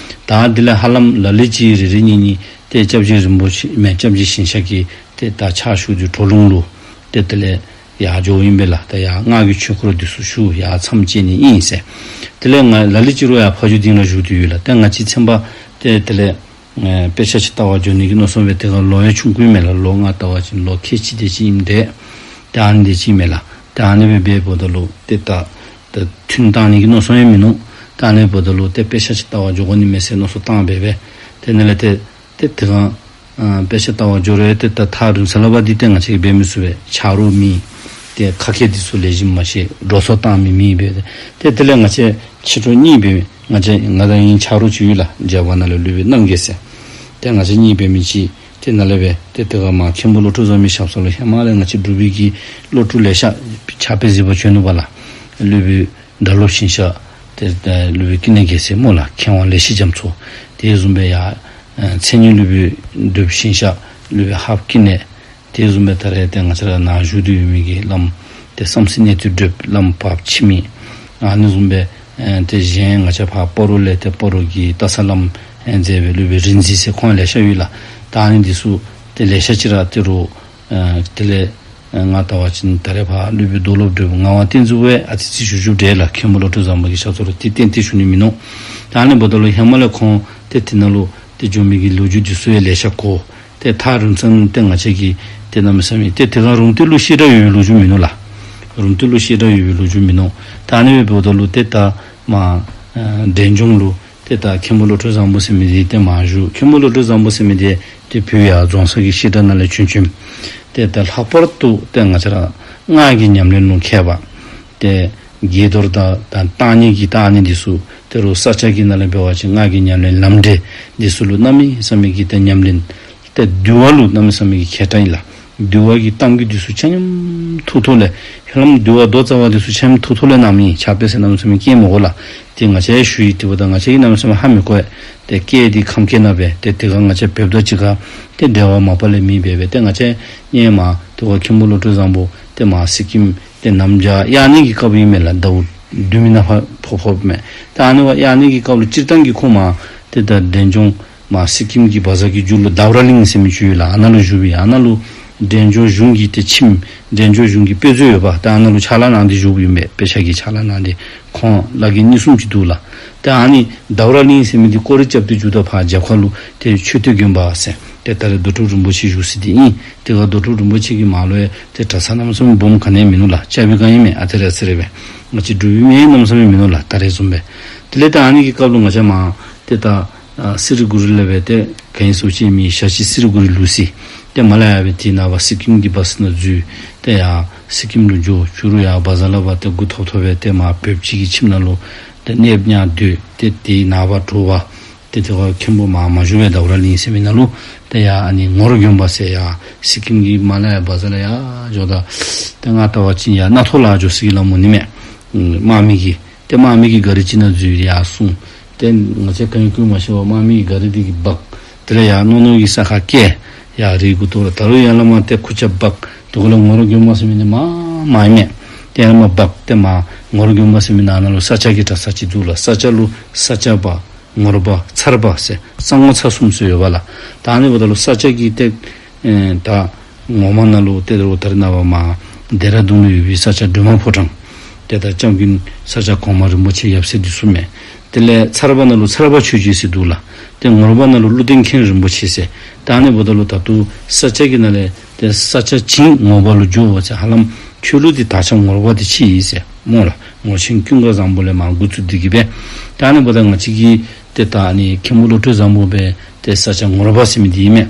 ད་དེ་ལས་ཧ་ལམ་ལ་ལུ་ཅིག་རེ་རེ་གཉིས་གཉིས་ཏེ་སྐྱབས་རྗེ་རིན་པོ་ཆེ་མེན་སྐྱབས་རྗེ་ཞིང་གཤེགས་ཀྱི་ཏེ་ད་ཕྱག་ཞུ་སྟེ་གྲོ་ལུང་ལུ་ཏེ་དེ་ལས་ཡར་འགྱོཝ་ཨིན་པས་ལགས། ད་ཡར་སྔགས་ཀྱི་ཆོས་སྐོར་འདི་ཚུ་ཞུ་ཡར་མཚམས་བཅད་ནི་ཨིན་ཟེར། དེ་ལས་ང་ལ་ལུ་ཅིག་རུང་ཡར་ཕ་ཇོ་སྡིངས་ལུ་བཞུགས་ཏེ་ཡོད་ལགས། ཏེ་ང་བཅས་ཚན་པ་ཏེ་དེ་ལས་ཨེ་དཔེ་ཆ་ཅིག་ལྟ་བར་འགྱོ་ནི་གི་མནོ་བསམ་སྦེ་དེ་ཁར་ལོ་ཡང་ཆུང་ཀུ་ཨིན་མས་ལགས། ལོ་ལྔ་ལྟ་བ་ཅིན་ལོ་ཁལ་གཅིག་དེ་ཅིག་ཨིནམ་འདྲས། ཏེ་ཨ་ནི་དེ་ཅིག་ཨིན་མས་ལགས། ཏེ་ཨ་ནི་སྦེ་འབདཝ་ད་ལུ་ཏེ་ད་ད་ཐུན་བཏང་ནི་གི་མནོ་བསམ་ཡང་མིན་ནུག། ད་ཨ་ནི་འབདཝ་ད་ལུ་ཏེ་དཔེ་ཆ་ཅིག་ལྟ་བར་འགྱོ་དགོ་ནི་མས་ཟེར་མནོ་བསམ་བཏང་སྦེ་སྦེ་ཏེ་ནཱ་ལས་ཏེ་ཏེ་དེ་ཁར་ཨ་དཔེ་ཆ་ལྟ་བར་འགྱོ་རུང་ཏེ་ད་ཐག་རིང་ས་ལུ་འབད་དེ་ཏེ་ང་བཅས་ཀྱིས་འབད་མི་ཚུགས་པས། ཆ་རོགས་མེད། ཏེ་ཁ་སྐད་འདི་ཚུ་ལེགས་ཤོམ་མ་ཤེས། འགྲོ་སོང་བཏང་མི་མེད་པས། ཏེ་དེ་ལས་ང་བཅས་ཕྱི་དྲོ་གཉིས་འབད་མི་ང་བཅས་ང་དང་ངེའི་ཆ་རོགས་ཅིག་ཡོད་ལགས། རྒྱ་བལ་ནང་ལས་སློབ་དཔོན་རྣམ་རྒྱལ་ཟེར། ཏེ་ང་བཅས་གཉིས་འབད་མི་ཅིག་ཏེ་ནཱ་ལས་སྦེ་ཏེ་དེ་ཁར་མར་མཁན་པོ་བློ་གྲོས་བཟང་པོའི་ཞབས་ས་ལུ་ཧེ་མ་ལས་ང་བཅས་འབྲུག་པའི་གི་སློབ་ཕྲུག་ལེ་ཤ་ཕྱག་དཔེ་གཟིགས་པར་བྱོན་ནུག་པ་ལགས། སློབ་དཔོན་སྒྲ་སློབ་ཞིང་གཤེགས་ཏེ་ད་སློབ་དཔོན་ཀུན་ལེགས་རྒྱལ་མཚན་སྨོ་ལགས། མཁས་དབང་ལེགས་བཤད་རྒྱ་མཚོ། དེ་བཟུམ་སྦེ་ཡར་ཨ་མཚན་ཉིད་སློབ་དཔོན་སྒྲུབ་ཞིང་གཤེགས་སློབ་དཔོན་ཧཱཔ་ཀུན་ལེགས། དེ་བཟུམ་སྦེ་ད་རེས་ཏེ་ང་བཅས་ར་ནཱ་བཞུགས་ཏེ་ཡོད་མི་གི་བླམ་ཏེ་བསམ་སྲིད་གནས་བརྟན་སྒྲུབ་བླམ་བར་འཆི་མེད། ཨ་ནི་བཟུམ་སྦེ་ཨ་ཏེ་གཞན་ང་བཅས་ཕར་སྤ་རོ་ལས་ཏེ་སྤ་རོ་གི་ལྟ་ས་བླམ་ཨ་མཛད་པའི་སློབ་དཔོན་རིག་འཛིན་ཟེར་ཁོང་ལེ་ཤ་ཡོད་ལགས། ད་ཨ་ནི་འདི་ཚུ་ཏེ་ལེ་ཤ་ཅིག་ར་ཏེ་རུང་ཨ་དེ་ལས་ཨ་ང་ལྟ་བ་ཅིན་ད་རེས་ཕར་སློབ་དཔོན་རྡོར་སློབ་སྒྲོལ་ངག་དབང་བསྟན་འཛིན་པས་ཨ་ཙི་ཙི་ཞུ་ཞུཝ་འདྲས་ལགས། མཁན་པོ་བློ་གྲོས་བཟང་པོ་གི་ཞབས་ས་ལུ་ཏེ་ཏན་ཏན་ཞུ་ནི་མིན་ནུག། ད་ཨ་ནི་འབདཝ་ད་ལུ་ཧེ་མ་ལས་ཁོང་ཏེ་དེ་ནང་ལུ་ཏེ་འགྱོ་མི་གི་ལོ་རྒྱུས་འདི་ཚུ་ཡང་ལེ་ཤ་གོ། ཏེ་ཐག་རིང་ས་ཏེ་ང་བཅས་ཀྱིས་ཏེ་གནམ་མེད་ས་མེད་ཏེ་དེ་ཁར་རུང་ཏེ་ལུ་བཤད་གྲྭ་ཡོད་པའི་ལོ་རྒྱུས་མིན་ནུག་ལགས། རུང་ཏེ་ལུ་བཤད་གྲྭ་ཡོད་པའི་ལོ་རྒྱུས་མིན་ནུག། ད་ཨ་ནི་སྦེ་འབདཝ་ད་ལུ་ཏེ་ད་མར་ཨ་འབྲས་ལྗོངས་ལུ་ཏེ་ད་མཁན་པོ་བློ་གྲོས་བཟང་པོ་ཟེར་མི་འདི་ཏེ་མར་བཞུགས། མཁན་པོ་བློ་གྲོས་བཟང་པོ་ཟེར་མི་འདི་ཏེ་བོད་ཡར་རྫོང་གསར་གྱི་བཤད་གྲྭ་ནང་ལས་བྱོན་བྱོནམ། ཏེ་ད་ལྷག་པར་དུ་ཏེ་ང་བཅས་ར་སྔགས་ཀྱི་ཉམས་ལེན་ལུ་མཁས་པ། ཏེ་དགྱེས་རྡོར་དང་ད་བརྟག་གཉིས་ཀྱི་ད་ཨ་ནི་འདི་ཚུ་ཏེ་རུང་ས་སྐྱ་གི་ནང་ལས་འབད་བ་ཅིན་སྔགས་ཀྱི་ཉམས་ལེན་ལམ་འབྲས་འདི་ཚུ་ལུ་གནམ་མེད་ས་མེད་ཀྱི་ཏེ་ཉམས་ལེན། ཏེ་འདུལ་བ་ལུ་གནམ་མེད་ས་མེད་ཀྱི་མཁས་དྲགས་ཨིན་ལགས། འདུལ་བ་གི་གཏམ་རྒྱུད་འདི་ཚུ་ཆ་མཉམ་ཐུགས་ཐོག་ལས་ཧེ་ལམ་འདུལ་བ་མདོ་རྩ་བ་འདི་ཚུ་ཆ་མཉམ་ཐུགས་ཐོག་ལས་གནངམ་ཨིན། ཕྱག་དཔེ་ཟེར་གནམ་མེད་ས་མེད་སྐྱེལ་མི་དགོ་ལགས། ཏེ་ང་བཅས་ཞུ་ཡི། དེ་འབདཝ་ད་ང་བཅས་ཀྱིས་གནམ་མེད་ས་མེད་ཧ་མི་གོ་བས། ཏེ་སྐད་འདི་ཁམས་སྐད་ནང་སྦེ་ཏེ་དེ་ཁར་ང་བཅས་བོདཔ་དང་གཅིག་ཁར་ཏེ་འབྲེལ་བ་མ་པ་ལས་མེད་པས་སྦེ་ཏེ་ང་བཅས་སྔོན་མ་ཏེ་ཁོ་མཁན་པོ་བློ་གྲོས་བཟང་པོ་ཏེ་མར་སི་ཀིམ་ཏེ་གནམ་བྱཱར་གཡར་ནི་གི་སྐབས་ཨིན་མས་ལགས། ཟླཝ་བདུན་མི་ནང་ཕར་ཕོག་ཕོགཔ་མས། ད་ཨ་ནི་བ་གཡར་ནི་གི་སྐབས་ལུ་སྤྱིར་བཏང་གི་ཁོང་མར་ ཏེ་ད་འབྲས་ལྗོངས་མར་སི་ཀིམ་གྱི་བ་ཛར་གྱི་མཇུག་ལུ་དཱ་ཝ་ར་གླིང་ཟེར་མི་ཅིག་ཡོད་ལགས། ཨ་ནཱ་ལུ་བཞུགས་པའི་ཨ་ནཱ་ལུ་འབྲས་ལྗོངས་གཞུང་གི་ཏེ་ཁྱིམ་འབྲས་ལྗོངས་གཞུང་གི་དཔེ་མཛོད་ཡོདཔ་ད་ཨ་ནཱ་ལུ་ཕྱག་ལཱ་གནང་སྟེ་བཞུགས་ཡོདཔ་མས། དཔེ་ཆ་གི་ཕྱག་ལཱ་གནང་སྟེ་ཁོང་བླ་རྒན་གཉིས་གསུམ་ཅིག་འདུག་ལགས། ཏེ་ཨ་ནི་དཱ་ཝ་ར་གླིང་ཟེར་མི་འདི་སྐོར་ར་རྐྱབ་སྟེ་འགྱོཝ་ད་ཕར་རྒྱབ་ཁ་ལུ་ཏེ་མཆོད་རྟེན་དགོན་པ་ཟེར་ཏེ་ད་རེས་རྡོ་གྲུབ་རིན་པོ་ཆེ་བཞུགས་ས་འདི་ཨིན། དེ་ཁར་རྡོ་གྲུབ་རིན་པོ་ཆེ་གི་མར་ལུ་ཡང་ཏེ་གྲྭ་ས་གནམ་མེད་ས་མེད་སྦོམ་ག་ནི་ཡང་མིན་ནུག་ལགས། རྐྱབ་པའི་བསྒང་ཨིན་མས། ཨ་ཙི་རེ་ཨ་ཙི་རེ་སྦེ་ང་བཅས་འབྲུག་པའི་མི་གནམ་མེད་ས་མེད་མིན་ནུག་ལགས། ད་རེས་བཟུམ་སྦེ། དེ་ལས་ད་ཨ་ནི་གི་སྐབས་ལུ་ང་བཅས་མར་ཏེ་ད་ཨ་སི་ལི་གུ་རི་ལས་སྦེ་ཏེ་ག་ཨིན་ཟེར་བ་ཅིན་མི་ཤར་གྱི་སི་ལི་གུ་རི་ལུ་སི། ཏེ་མར་ལས་ཡར་སྦེ་དེ་ནངས་པ་སི་ཀིམ་གྱི་བཱསི་ནང་འཛུལ། ཏེ་ཡར་སི་ཀིམ་ལུ་འགྱོ། ཕྱི་རུ་ཡར་བ་ཛར་ལས་ཕར་ཏེ་མགུ་ཐོམ་ཐོམ་སྦེ་ཏེ་མར་བོདཔ་ཅིག་གི་ཁྱིམ་ནང་ལུ་ཏེ་གནསཔ་ཉར་སྡོད། ཏེ་དེ་ནངས་པ་དྲོ་པ་ཏེ་དེ་ཁར་མཁན་པོ་མར་མ་བཞུགས་པས། དཱ་ཝ་ར་གླིང་ཟེར་མི་ནང་ལུ་ཏེ་ཡར་ཨ་ནི་ངོར་དགོན་པ་ཟེར་ཡར་སི་ཀིམ་གྱི་མར་ལས་ཡར་བ་ཛར་ལས་ཡར་འགྱོཝ་ད་ཏེ་ང་བལྟ་བ་ཅིན་ཡར་སྣ་ཐོག་ལུ་འགྱོ་སའི་ལམ་མོ་ནི་མས། དམག་མི་གི་ཏེ་དམག་མི་གི་ག་རི་ཅིག་ནང་འཛུལ་ཡར་སོང་། ཏེ་ང་བཅས་ག་ཨིན་ཁུངས་མ་ཤེས་པར་དམག་མི་གི་ག་རི་འདི་གིས་འབག། དེ་ལས་ཡར་རྣོ་རྣོ་གི་ས་ཁར་བཀལ། ཡར་རི་གུ་ཏོ་ར་ད་རུང་ཡར་ལས་མར་ཏེ་ཁུར་ཆ་འབག། དེ་ཁར་ལུ་ངོར་དགོན་པ་ཟེར་མི་འདི་མར་མར་ཨིན་མས། ཏེ་ཡར་ལས་མར་འབག་སྟེ་མར་ངོར་དགོན་པ་ཟེར་མི་ནང་ན་ལུ་ས་སྐྱ་གི་གྲྭ་ས་ཅིག་འདུག་ལགས། ས་སྐྱ་ལུ་ས་སྐྱ་པ་ངོར་པ་ཚར་པ་ཟེར་ས་ངོ་ཚ་གསུམ་ཟེར་ཡོདཔ་ལགས། ད་ཨ་ནི་འབདཝ་ད་ལུ་ས་སྐྱ་གི་ཏེ་ཨེ་ད་ངོ་མ་ནང་ལུ་ཏེ་ད་རུང་ད་རེས་ནངས་པ་མར་ལྡེ་ར་ལྡུན་ལུ་ཡོད་པའི་ས་སྐྱ་སྒྲོལ་མ་ཕོ་བྲང་། ཏེ་ད་སྐྱབས་མགོན་ས་སྐྱ་གོང་མ་རིན་པོ་ཆེ་ཡབ་སྲས་འདི་ཚུ་མས། དེ་ལས་ཚར་པ་ནང་ལུ་ཚར་པ་ཆོས་རྗེ་ཟེར་འདུག་ལགས། ཏེ་ངོར་པ་ནང་ལུ་ཀླུ་ལྡིང་མཁན་རིན་པོ་ཆེ་ཟེར། ད་ཨ་ནི་འབདཝ་ད་ལུ་ད་ལྟོ་ས་སྐྱ་གི་ནང་ལས་ཏེ་ས་སྐྱ་བྱིངས་ངོར་པ་ལུ་འགྱོ་བ་ཅིན་ཧ་ལམ་ཆོས་ལུགས་འདི་དར་ཁྱབ་ངོར་པ་འདི་ཕྱེ་ཡི་ཟེར་སྨོ་ལགས། ངོར་ཆེན་ཀུན་དགའ་བཟང་པོ་ལས་མར་འགོ་བཙུགས་ཏེ་གི་སྦེ། ད་ཨ་ནི་འབདཝ་ད་ང་བཅས་ཀྱི་ཏེ་ད་ཨ་ནི་མཁན་པོ་བློ་གྲོས་བཟང་པོ་སྦེ་ཏེ་ས་སྐྱ་ངོར་པ་ཟེར་མི་འདི་ཨིན་མས།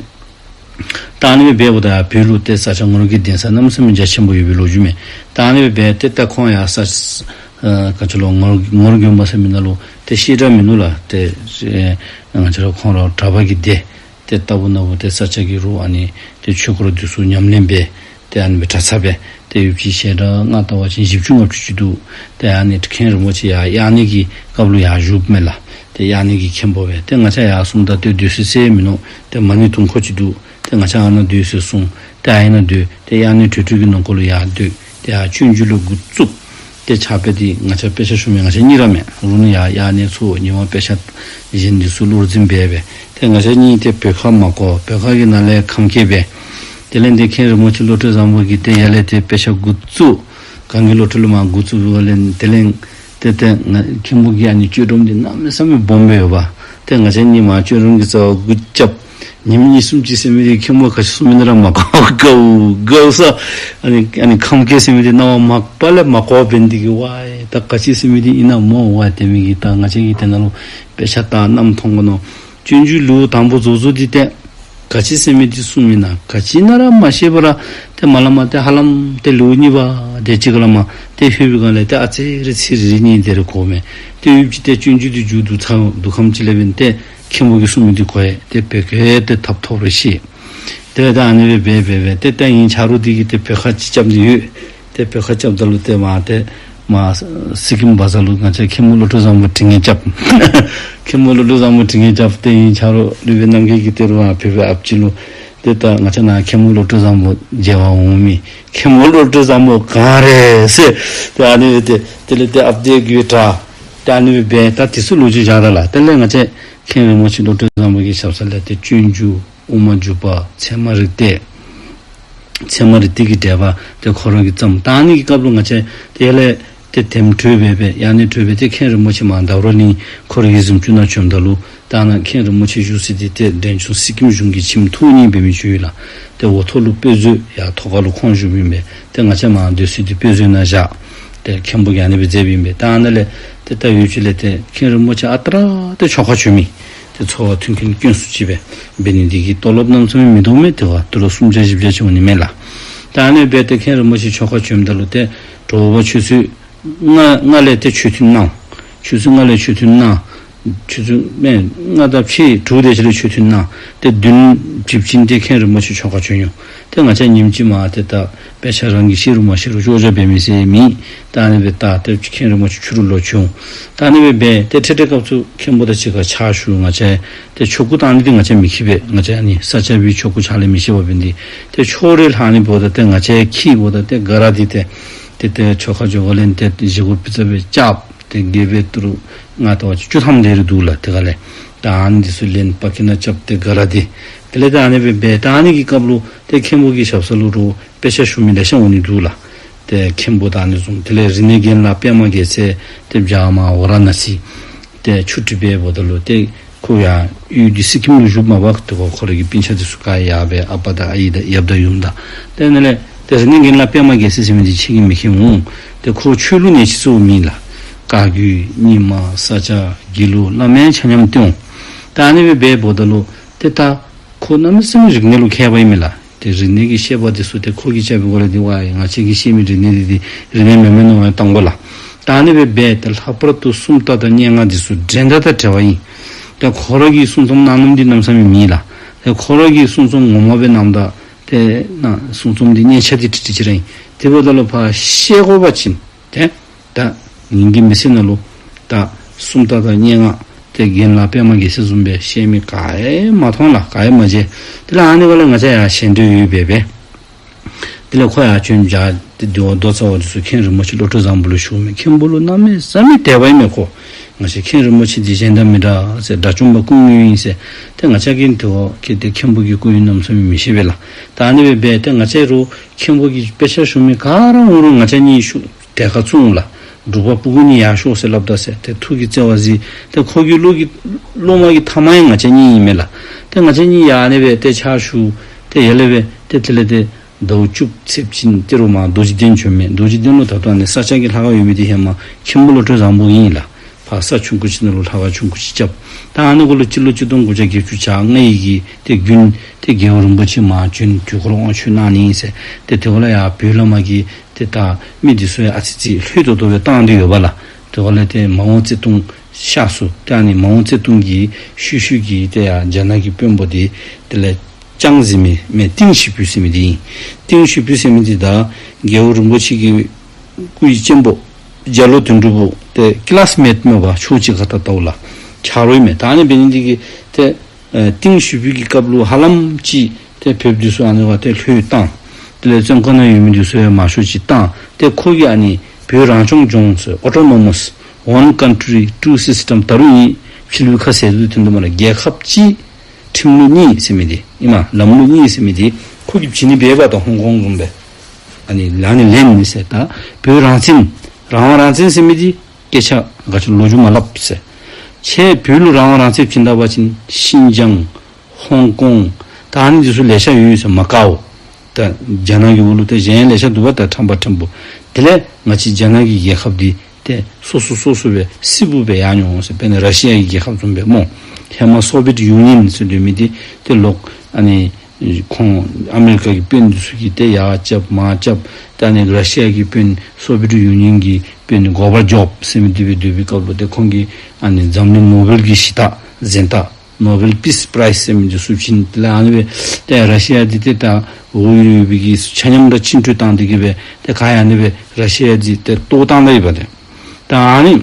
ད་ཨ་ནི་སྦེ་འབདཝ་ད་ཡར་བོད་ལུ་ཏེ་ས་སྐྱ་ངོར་གྱི་གདན་ས་གནམ་མེད་ས་མེད་རྒྱ་ཆེན་པོ་ཡོད་པའི་ལོ་རྒྱུས་མས། ད་ཨ་ནི་སྦེ་འབད་ཏེ་ད་ཁོང་ཡར་ས་ཨ་ག་ཅི་ལོ་ངོར་ངོར་དགོན་པ་ཟེར་མི་ནང་ལུ་ཏེ་བཤད་གྲྭ་མིན་ནུག་ལགས། ཏེ་ཨེ་ང་བཅས་ར་ཁོང་ར་གྲྭ་པ་གི་སྡེ་ཏེ་ལྟ་བུ་ན་བུ་ཏེ་ས་སྐྱ་གི་རུང་ཨ་ནི་ཏེ་ཆོས་སྐོར་འདི་ཚུ་ཉམས་ལེན་འབད། ཏེ་ཨ་ནི་སྦེ་གྲྭ་ཚང་འབད། ཏེ་ཡོདཔ་ཅིག་བཤད་གྲྭ་ང་བལྟ་བ་ཅིན་བཞི་བཅུ་ལྔ་བཅུ་ཅིག་འདུག། ཏེ་ཨ་ནི་མཁན་རིན་པོ་ཆེ་ཡར་དབྱར་གནས་ཀྱི་སྐབས་ལུ་ཡར་བཞུགསཔ་མས་ལགས། ཏེ་དབྱར་གནས་ཀྱི་མཁན་པོ་སྦེ། ཏེ་ང་བཅས་ཡར་སོངམ་ད་ཏེ་སྡོད་ས་ཟེར་མིན་ནུག། ཏེ་མ་ཎི་དུང་འཁོར་ཅིག་འདུག། ཏེ་ང་བཅས་ཨ་ནཱ་སྡོད་ཟེར་གསུངས། ཏེ་ཨ་ནཱ་སྡོད། ཏེ་དབྱར་གནས་གྲོལ་གྲོལ་གྱི་ནང་འཁོད་ལུ་ཡར་སྡོད། ཏེ་ཡར་སྤྱོད་འཇུག་ལུ་འགོ་བཙུགས། ཏེ་ཕྱག་དཔེ་འདི་ང་བཅས་དཔེ་ཆ་ཞུ་མི་ང་བཅས་གཉིས་ར་མས། རུང་ནི་ཡར་དབྱར་གནས་ཚུ་ཉི་མ་དཔེ་ཆ་གཞན་འདི་ཚུ་བློར་འཛིན་འབད་འབད། ཏེ་ང་བཅས་གཉིས་ཏེ་བོད་ཁ་མ་གོ། བོད་ཁ་གི་ནང་ལས་ཁམས་སྐད་འབད། དེ་ལས་འདི་མཁན་རིན་པོ་ཆེ་བློ་གྲོས་བཟང་པོ་གིས་ཏེ་ཡར་ལས་ཏེ་དཔེ་ཆ་འགོ་བཙུགས། གངས་ཀྱི་བློ་གྲོས་ལས་མར་འགོ་བཙུགས་པའི་སྒང་ལས་དེ་ལས་ཏེ་ཏེ་ང་མཁན་པོ་གི་ཨ་ནི་སྤྱོད་སྒྲོམ་འདི་གནམ་མེད་ས་མེད་སྦོམ་སྦེ་ཡོདཔ། ཏེ་ང་བཅས་གཉིས་མར་སྤྱོད་སྒྲོམ་གྱི་རྩ་བར་འགོ་རྐྱབ། ཉིནམ་གཉིས་གསུམ་ཅིག་ཟེར་མི་འདི་མཁན་པོ་ག་ཅི་གསུང་མི་འདི་ར་མ་གོ། དགའཝ་དགའཝ་ས། ཨ་ནི་ཨ་ནི་ཁམས་སྐད་ཟེར་མི་འདི་རྣ་བར་མ་པ་ལས་མ་གོ་བ་འབད་ནི་འདི་གིས་ཝའེ་ད་ག་ཅི་ཟེར་མི་འདི་ཨིན་ན་སྨོ་ཝའེ་དེ་མི་གིས་ད་ང་བཅས་ཀྱིས་དེ་ནང་ལུ་དཔེ་ཆ་ལྟ་གནམ་མཐོང་གོ་མནོ། སྤྱོད་འཇུག་ལེའུ་དང་པོ་རྫོགས་རྫོགས་འདི་ཏེ་ག་ཅི་ཟེར་མི་འདི་གསུངམ་ཨིན་ན་ག་ཅི་ཨིན་ན་ར་མ་ཤེས་པར་ཏེ་མར་ལས་མར་ཏེ་ཧ་ལམ་ཏེ་ལེའུ་གཉིས་པ་དེ་ཅིག་ལས་མར་ཏེ་ལྷོད་པའི་སྒང་ལས་ཏེ་ཨ་ཙི་རེ་ཚིག་རེ་རེ་གཉིས་དེ་རེ་གོཝ་མས། ཏེ་ཡུདཔ་ཅིག་ཏེ་སྤྱོད་འཇུག་འདི་མཇུག་བསྡུ་ཚར་བསྡུ་ཁམས་ཅིག་ལས་འབདན་ཏེ་མཁན་པོ་གིས་གསུངས་མི་འདི་གོ་ཡི། ཏེ་བོད་སྐད་ཏེ་ཐབ་ཐོབ་རེ་ཤེས། ཏེ་ད་ཨ་ནི་སྦེ་འབད་འབད་འབད་ཏེ་ཏེ་ངེའི་ཆ་རོགས་འདི་གིས་ཏེ་བོད་ཁ་ཅིག་རྐྱབ་ནི་ཡོད། ཏེ་བོད་ཁ་རྐྱབ་ད་ལུ་ཏེ་མར་ཏེ་མར་སི་ཀིམ་བ་ཛར་ལུ་ང་བཅས་མཁན་པོ་བློ་གྲོས་བཟང་པོ་དྲི་ངན་རྐྱབ། མཁན་པོ་བློ་གྲོས་བཟང་པོ་དྲི་ངན་རྐྱབ་སྟེ་ངེའི་ཆ་རོགས་ལུས་པའི་རྣམ་རྒྱལ་གྱིས་ཏེ་རུང་ཨ་བོད་པའི་ཨཔ་ཅིག་ལུ་ཏེ་ད་ང་བཅས་ནཱ་མཁན་པོ་བློ་གྲོས་བཟང་པོ་མཇལ་བར་འོང་མི་མཁན་པོ་བློ་གྲོས་བཟང་པོ་ག་རེ་ཟེར། ཏེ་ཨ་ནི་སྦེ་ཏེ་དེ་ལས་ཏེ་ཨཔ་དེ་གི་དྲག། ཏེ་ཨ་ནི་སྦེ་འབད་ད་དེ་ཚུ་ལོ་རྒྱུས་བཞག་ད་ལགས། དེ་ལས་ང་བཅས་མཁན་རིན་པོ་ཆེ་བློ་གྲོས་བཟང་པོ་གི་ཞབས་ས་ལས་ཏེ་སྤྱོད་འཇུག་དབུ་མ་འཇུག་པ་ཚད་མ་རིགས་གཏེར། ཚད་མ་རིགས་གཏེར་གྱི་འགྲེལ་པ་ཏེ་ཁོ་ར་གིས་བརྩམས། ད་ཨ་ནི་གི་སྐབས་ལུ་ང་བཅས་ཏེ་ཡར་ལས་ཏེ་དེམ་གྲོལ་འབད་འབད་ཡར་གནས་གྲོལ་འབད་ཏེ་མཁན་རིན་པོ་ཆེ་མར་ཟླ་བ་གླིང་ཁོ་ར་གི་གཟིམ་ཅུང་ནང་བྱོནམ་ད་ལུ་ད་ནཱ་མཁན་རིན་པོ་ཆེ་བཞུགས་ས་འདི་ཏེ་འབྲས་ལྗོངས་སི་ཀིམ་གཞུང་གི་ཁྱིམ་ཐོག་གཉིས་འབད་མི་ཅིག་ཡོད་ལགས། ཏེ་འོག་ཐོག་ལུ་དཔེ་མཛོད་ཡར་ཐོག་ཁ་ལུ་ཁོང་བཞུགས་མི་འབད། ཏེ་ང་བཅས་མར་སྡོད་ས་འདི་དཔེ་མཛོད་ནང་བཞག། ཏེ་མཁན་པོ་གིས་ཨ་ནི་སྦེ་མཛད་པའི་ཨིན་པས། ད་ཨ་ནཱ་ལས་ཏེ་ད་ཡུདཔ་ཅིག་ལས་ཏེ་མཁན་རིན་པོ་ཆེ་ཨ་རྟག་ར་ཏེ་ཆོ་ག་བྱོན་མི་ཏེ་འཚོ་བ་མཐུན་རྐྱེན་དཀོན་སུ་ཅིག་སྦེ་འབད་ནི་འདི་གིས་ཏོ་ལོབ་གནམ་མེད་ས་མེད་མི་འདུག་མས། ཏེ་ཝ་ཏི་རུ་སུམ་བརྒྱ་བཞི་བརྒྱ་ཅིག་འོང་ནི་མས་ལགས། ད་ཨ་ནི་སྦེ་ཏེ་མཁན་རིན་པོ་ཆེ་ཆོ་ག་བྱོནམ་ད་ལུ་ཏེ་དྲོ་པ་ཆུ་ཚོད་ལྔ་ལྔ་ལས་ཏེ་ཆོས་ཐུན་གནང་། ཆུ་ཚོད་ལྔ་ལས་ཆོས་ཐུན་གནང་། ཆུ་ཚོད་མེན་ལྔ་དང་ཕྱེད་དྲུག་དེ་ཅིག་ལས་ཆོས་ཐུན་གནང་། ཏེ་བདུན་འགྲིབ་ཅིན་ཏེ་མཁན་རིན་པོ་ཆེ་ཆོ་ག་བྱོན་ཡོང་། ཏེ་ང་བཅས་ཉིནམ་གཅིག་མར་ཏེ་ད་དཔེ་ཆ་རང་གིས་ཤེས་རུང་མ་ཤེས་རུང་ཅོག་ཅོག་འབད་མི་ཟེར་མེད། ད་ཨ་ནི་སྦེ་ད་ཏེ་མཁན་རིན་པོ་ཆེ་ཕྱི་རུ་ལོག་བྱོན། ད་ཨ་ནི་སྦེ་འབད་ཏེ་འཕྲལ་འཕྲལ་སྐབས་སུ་མཁན་པོ་དང་གཅིག་ཁར་ཕྱག་ཞུ། ང་བཅས་ཏེ་ཆོ་ག་གཏང་ནི་འདི་ང་བཅས་མི་ཤེས་པས། ང་བཅས་ཨ་ནི་ས་སྐྱ་པའི་ཆོ་ག་ཕྱག་ལེན་མི་ཤེས་པ་འབད་ནི་འདི་ཏེ་ཕྱོགས་རེ་ལྷག་ནི་འབདཝ་ད་ཏེ་ང་བཅས་ཁྱིམ་འབདཝ་ད་ཏེ་ག་ར་འདི་ཏེ་ཏེ་ཏེ་ཆོ་ག་བྱོན་ག་ལས་ཏེ་བཞེས་སྒོ་ཕུད་རྩ་སྦེ་རྐྱབ། ཏེ་དགེ་བའི་ཏི་རུ་ང་བལྟ་བ་ཅིན་བཅུ་ཐམ་དེ་རེ་འདུག་ལགས། དེ་ཁ་ལས་ ད་ཨ་ནི་འདི་ཚུ་ལེན་པ་ཀི་ན་རྐྱབ་སྟེ་ག་ར་འདི། དེ་ལས་ད་ཨ་ནི་སྦེ་འབད་ད་ཨ་ནི་གི་སྐབས་ལུ་ཏེ་མཁན་པོ་གི་ཞབས་ས་ལུ་རུང་དཔེ་ཆ་ཞུ་མི་ལེ་ཤ་འོང་ནི་འདུག་ལགས། ཏེ་མཁན་པོ་ད་ཨ་ནི་བཟུམ་དེ་ལས་རིག་གནས་རྒན་ལགས་པདྨ་རྒྱལ་མཚན་ཏེ་བྱཱར་མ་ཝ་ར་ཎ་སི་ཏེ་ཆུ་ཊི་འབདཝ་ད་ལུ་ཏེ་ཁོ་ཡར་ཡུལ་འདི་སི་ཀིམ་ལུ་བཞུགསཔ་མས་པ། ཏེ་ཁོ་ཁོ་ར་གི་སྤུན་ཆ་འདི་ཚུ་ག་ཡར་སྦེ་ཨ་པ་དང་ཨའི་དང་ཡབ་དང་ཡུམ་དང་ཏེ་ཨ་ནི་ལས་ཏེ་རིག་གནས་རྒན་ལགས་པདྨ་རྒྱལ་མཚན་ཟེར་མི་འདི་ཁྱེད་ཀྱིས་མི་མཁྱེན་འོང་། ཏེ་ཁོ་ཆོས་ལུགས་ནང་ཅིག་ཚུ་མེད་ལགས། བཀའ་བརྒྱུད་རྙིང་མ་ས་སྐྱ་དགེ་ལུགས་བླ་མའི་ཆ་མཉམ་སྟོན་འོང་། ད་ཨ་ནི་སྦེ་འབདཝ་ད་ལུ་ཏེ་ད་ཁོ་གནམ་མེད་ས་མེད་རིག་གནས་ལུ་མཁས་པ་ཨིན་མས་ལགས། ཏེ་རིག་གནས་ཀྱི་བཤད་པ་འདི་ཚུ་ཏེ་ཁོ་གིས་རྐྱབ་པའི་སྒོ་ལས་འདི་ཝའི་ང་བཅས་ཀྱིས་ཤེས་མི་རིག་གནས་འདི་འདི་རིག་གནས་མེན་མས་མནོ་བའི་གཏང་དགོ་ལགས། ད་ཨ་ནི་སྦེ་འབད་ཏེ་ལྷག་པར་དུ་སུམ་རྟགས་དང་སྙན་ངག་འདི་ཚུ་འགྲན་ཟླ་དང་བྲལ་བ་ཨིན། ཏེ་ཁོ་ར་གིས་གསུང་རྩོམ་གནང་ནི་འདི་གནམ་མེད་ས་མེད་མེད་ལགས། ཏེ་ཁོ་ར་གིས་གསུང་རྩོམ་ངོ་མ་སྦེ་གནངམ་ད་ཏེ་ན་གསུང་རྩོམ་འདི་སྙན་ཆ་འདི་ཀྲིག་ཀྲི་ཅིག་ར་ཨིན། དེ་འབདཝ་ད་ལུ་ཕར་བཤད་དགོ་པ་ཅིན་ཏེ་ད་ངེ་གི་མི་ཚེ་ནང་ལུ་ད་སུམ་རྟགས་དང་སྙན་ངག་ཏེ་རྒན་ལགས་པདྨ་རྒྱལ་མཚན་བཟུམ་སྦེ་བཤད་མི་ག་ཡང་མ་མཐོང་ལགས། ག་ཡང་མ་མཇལ། དེ་ལས་ཨ་ནི་སྒང་ལས་ང་བཅས་ཡར་ཞལ་འདོན་ཡོདཔ་སྦེ་འབད། དེ་ལས་ཁོ་ཡར་བྱོན་བྱཱར་ཏེ་འདུལ་བ་མདོ་རྩ་བ་འདི་ཚུ་མཁན་རིན་པོ་ཆེ་བློ་གྲོས་བཟང་པོ་ལུ་ཞུཝ་མས། མཁན་པོ་ལུ་གནམ་མེད་ས་མེད་དད་པ་ཨིན་མས་ཁོ། ང་བཅས་མཁན་རིན་པོ་ཆེ་འདི་གཞན་དང་མི་འདྲ་ཟེར། དགྲ་བཅོམ་པ་སྐུ་དངོས་ཨིན་ཟེར། ཏེ་ང་བཅས་ཀྱིས་འདི་བ་ཁྱེད་དེ་མཁན་པོ་གི་སྐུ་ཡོན་གནམ་མེད་ས་མེད་མི་ཤེས་པས་ལགས། ད་ཨ་ནི་སྦེ་འབད་ཏེ་ང་བཅས་རུང་མཁན་པོ་གི་དཔེ་ཆ་ཞུ་མི་ག་ར་འོང་རུང་ང་བཅས་གཉིས་ཤུགས་དེ་ཁར་བཙུགས་འོང་ལགས། འབྲུག་པ་སྤུ་གུ་གཉིས་ཡར་ཤོག་ཟེར་སླབ་ད་ཟེར། ཏེ་ཐུགས་ཀྱི་བརྩེ་བ་གཟིགས། ཏེ་ཁོ་གི་བློ་གི་སློབ་མ་གི་ཐ་མ་ཡང་ང་བཅས་གཉིས་ཨིན་མས་ལགས། ཏེ་ང་བཅས་གཉིས་ཡར་ཨ་ནི་སྦེ་ཏེ་ཕྱག་ཞུ། ཏེ་ཡར་ལས་སྦེ་ཏེ་དེ་ལས་ཏེ་ཟླཝ་བཅུ་ཚེས་བཅུ་ཏེ་རུང་མར་རྡོ་རྗེ་གདན་བྱོན་མས། རྡོ་རྗེ་གདན་ལུ་ད་ལྟོ་ཨ་ནི་ས་སྐྱ་གི་ལྷ་ཁང་ཡོད་མི་འདི་ཧེ་མ་མཁན་པོ་བློ་གྲོས་བཟང་པོ་ཨིན་ལགས། ཕར་ས་ཆུང་ཀུ་ཅིག་ནང་ལུ་ལྷ་ཁང་ཆུང་ཀུ་ཅིག་རྐྱབ། ད་ཨ་ནི་གུ་ལུ་སྤྱི་ལོ་གཅིག་སྟོང་དགུ་བརྒྱ་བརྒྱད་ཅུ་གྱ་ལྔ་ཡི་གི་ཏེ་དགུན་ཏེ་རྒྱལ་བ་རིན་པོ་ཆེ་མར་བྱོན། དུས་འཁོར་དབང་ཆོག་གནང་ནི་ཨིན་ཟེར། ཏེ་དེ་གུ་ལུ་ཡང་བོད་བླ་མ་གིས་ཏེ་ད་མི་འདི་ཚུ་ཡང་ཨ་ཙི་ཙི་ལྷོད་ཏོག་ཏོ་སྦེ་བཏང་སྟེ་ཡོད་པས་ལགས། དེ་གུ་ལུ་ཏེ་མ་འོངས་བརྩེ་དུང་ཤར་སོང་། ཏེ་ཨ་ནི་མ་འོངས་བརྩེ་དུང་གི་ཤུལ་ཤུལ་གྱི་ཏེ་ཡར་རྒྱ་ནག་གི་དཔོན་པོ་འདི་དེ་ལས་ཅང་ཟི་མིན་མས། ཏིང་ཞི་ཕུའུ་ཟེར་མི་འདི་ཨིན། ཏིང་ཞི་ཕུའུ་ཟེར་མི་འདི་ད་རྒྱལ་བ་རིན་པོ་ཆེ་གི་སྐུའི་གཅེན་པོ་རྒྱ་ལོ་དོན་གྲུབ་བུ་ཏེ་ཀི་ལཱསི་མེཊ་མས་པ། ཕྱོགས་གཅིག་ཁར་ད་ལྟོ་ལགས། ཆ་རོགས་མས། ད་ཨ་ནི་འབད་ནི་འདི་གིས་ཏེ་ཨེ་ཏིང་ཞི་ཕུའུ་གི་སྐབས་ལུ་ཧ་ལམ་ཅིག་ཏེ་བོདཔ་འདི་ཚུ་ཨ་ནི་བ་ཏེ་ལྷོད་བཏང་། དེ་ལས་བཙོན་ཁང་ནང་ཡོད་མི་འདི་ཚུ་ཡང་མང་ཤོས་ཅིག་བཏང་། ཏེ་ཁོ་གིས་ཨ་ནི་བོད་རང་སྐྱོང་ལྗོངས་ཟེར་ཨོ་ཊོ་ནོ་མཱསི་ཝན་ཀཱན་ཊི་རི་ཊུ་སིསི་ཊེམ་ད་རུང་ཨིན་ཕྱི་ལུ་ཁ་གསལ་དུ་ཐོན་དོ་མས་ལགས། རྒྱལ་ཁབ་གཅིག་ཁྲིམས་ལུགས་གཉིས་ཟེར་མི་འདི་ཨིན་མས། ལམ་ལུགས་གཉིས་ཟེར་མི་འདི་ཁོ་གིས་བྱིན་ནི་འབད་བ་ད་ཧོང་ཀོང་བཟུམ་སྦེ་ཨ་ནི་ལགས་ནི་ལེན་ནི་ཟེར། ད་བོད་རང་བཙན་རང་དབང་རང་བཙན་ཟེར་མི་འདི་སྐད་ཆ་ག་ཅི་ལོ་རྒྱུས་མ་སླབ་ཟེར། ཁྱེད་བོད་ལུ་རང་དབང་རང་བཙན་བྱིན་ད་པ་ཅིན་ཤིན་ཅང་ཧོང་ཀོང་ད་ཨ་ནི་འདི་ཚུ་ལེ་ཤ་ཡོད་ཟེར། མ་ཀའོ་ད་རྒྱ་ནག་གི་འོག་ལུ་ཏེ་གཞན་ལེ་ཤ་འདུག་པ། ད་ཕྲན་བུ་ཕྲན་བུ་དེ་ལས་ང་བཅས་རྒྱ་ནག་གི་རྒྱལ་ཁབ་འདི་ཏེ་སོ་སོ་སོ་སོ་སྦེ་སིལ་བུ་སྦེ་ཡར་འགྱོ་འོང་ཟེར། དཔེར་ན་ར་ཤི་ཡ་གི་རྒྱལ་ཁབ་བཟུམ་སྦེ་སྨོ། ཧེ་མ་སོ་བི་ཡེཊ་ཡུ་ནི་ཡཱན་ཟེར་སྡོད་མི་འདི་ཏེ་ལོག་ཨ་ནི་ཁོང་ཨ་མི་རི་ཀ་གི་དཔོན་འདི་ཚུ་གིས་ཏེ་ཡར་རྐྱབ་མར་རྐྱབ། ད་ཨ་ནི་ར་ཤི་ཡ་གི་དཔོན་སོ་བི་ཡེཊ་ཡུ་ནི་ཡཱན་གི་དཔོན་གོར་བ་ཅོབ་ཟེར་མི་འདི་སྦེ་སྡོད་པའི་སྐབས་ལུ་ཏེ་ཁོང་གིས་ཨ་ནི་འཛམ་གླིང་ནོ་བེལ་གྱི་ཞི་བདེ་གཟེངས་རྟགས་ནོ་བེལ་པིས་པ་རའིཛ་ཟེར་མི་འདི་ཚུ་བྱིན། དེ་ལས་ཨ་ནི་སྦེ་ཏེ་ར་ཤི་ཡ་འདི་ཏེ་ད་འོག་ཡུལ་ཡོད་པའི་གི་ཆ་མཉམ་ར་བཅིངས་འགྲོལ་བཏང་སྟེ་གི་སྦེ་ཏེ་ག་ཡང་ཨ་ནི་སྦེ་ར་ཤི་ཡ་འདི་ཏེ་གཏོར་བཏང་ད་ཡི་པ་ཏེ། ད་ཨ་ནི་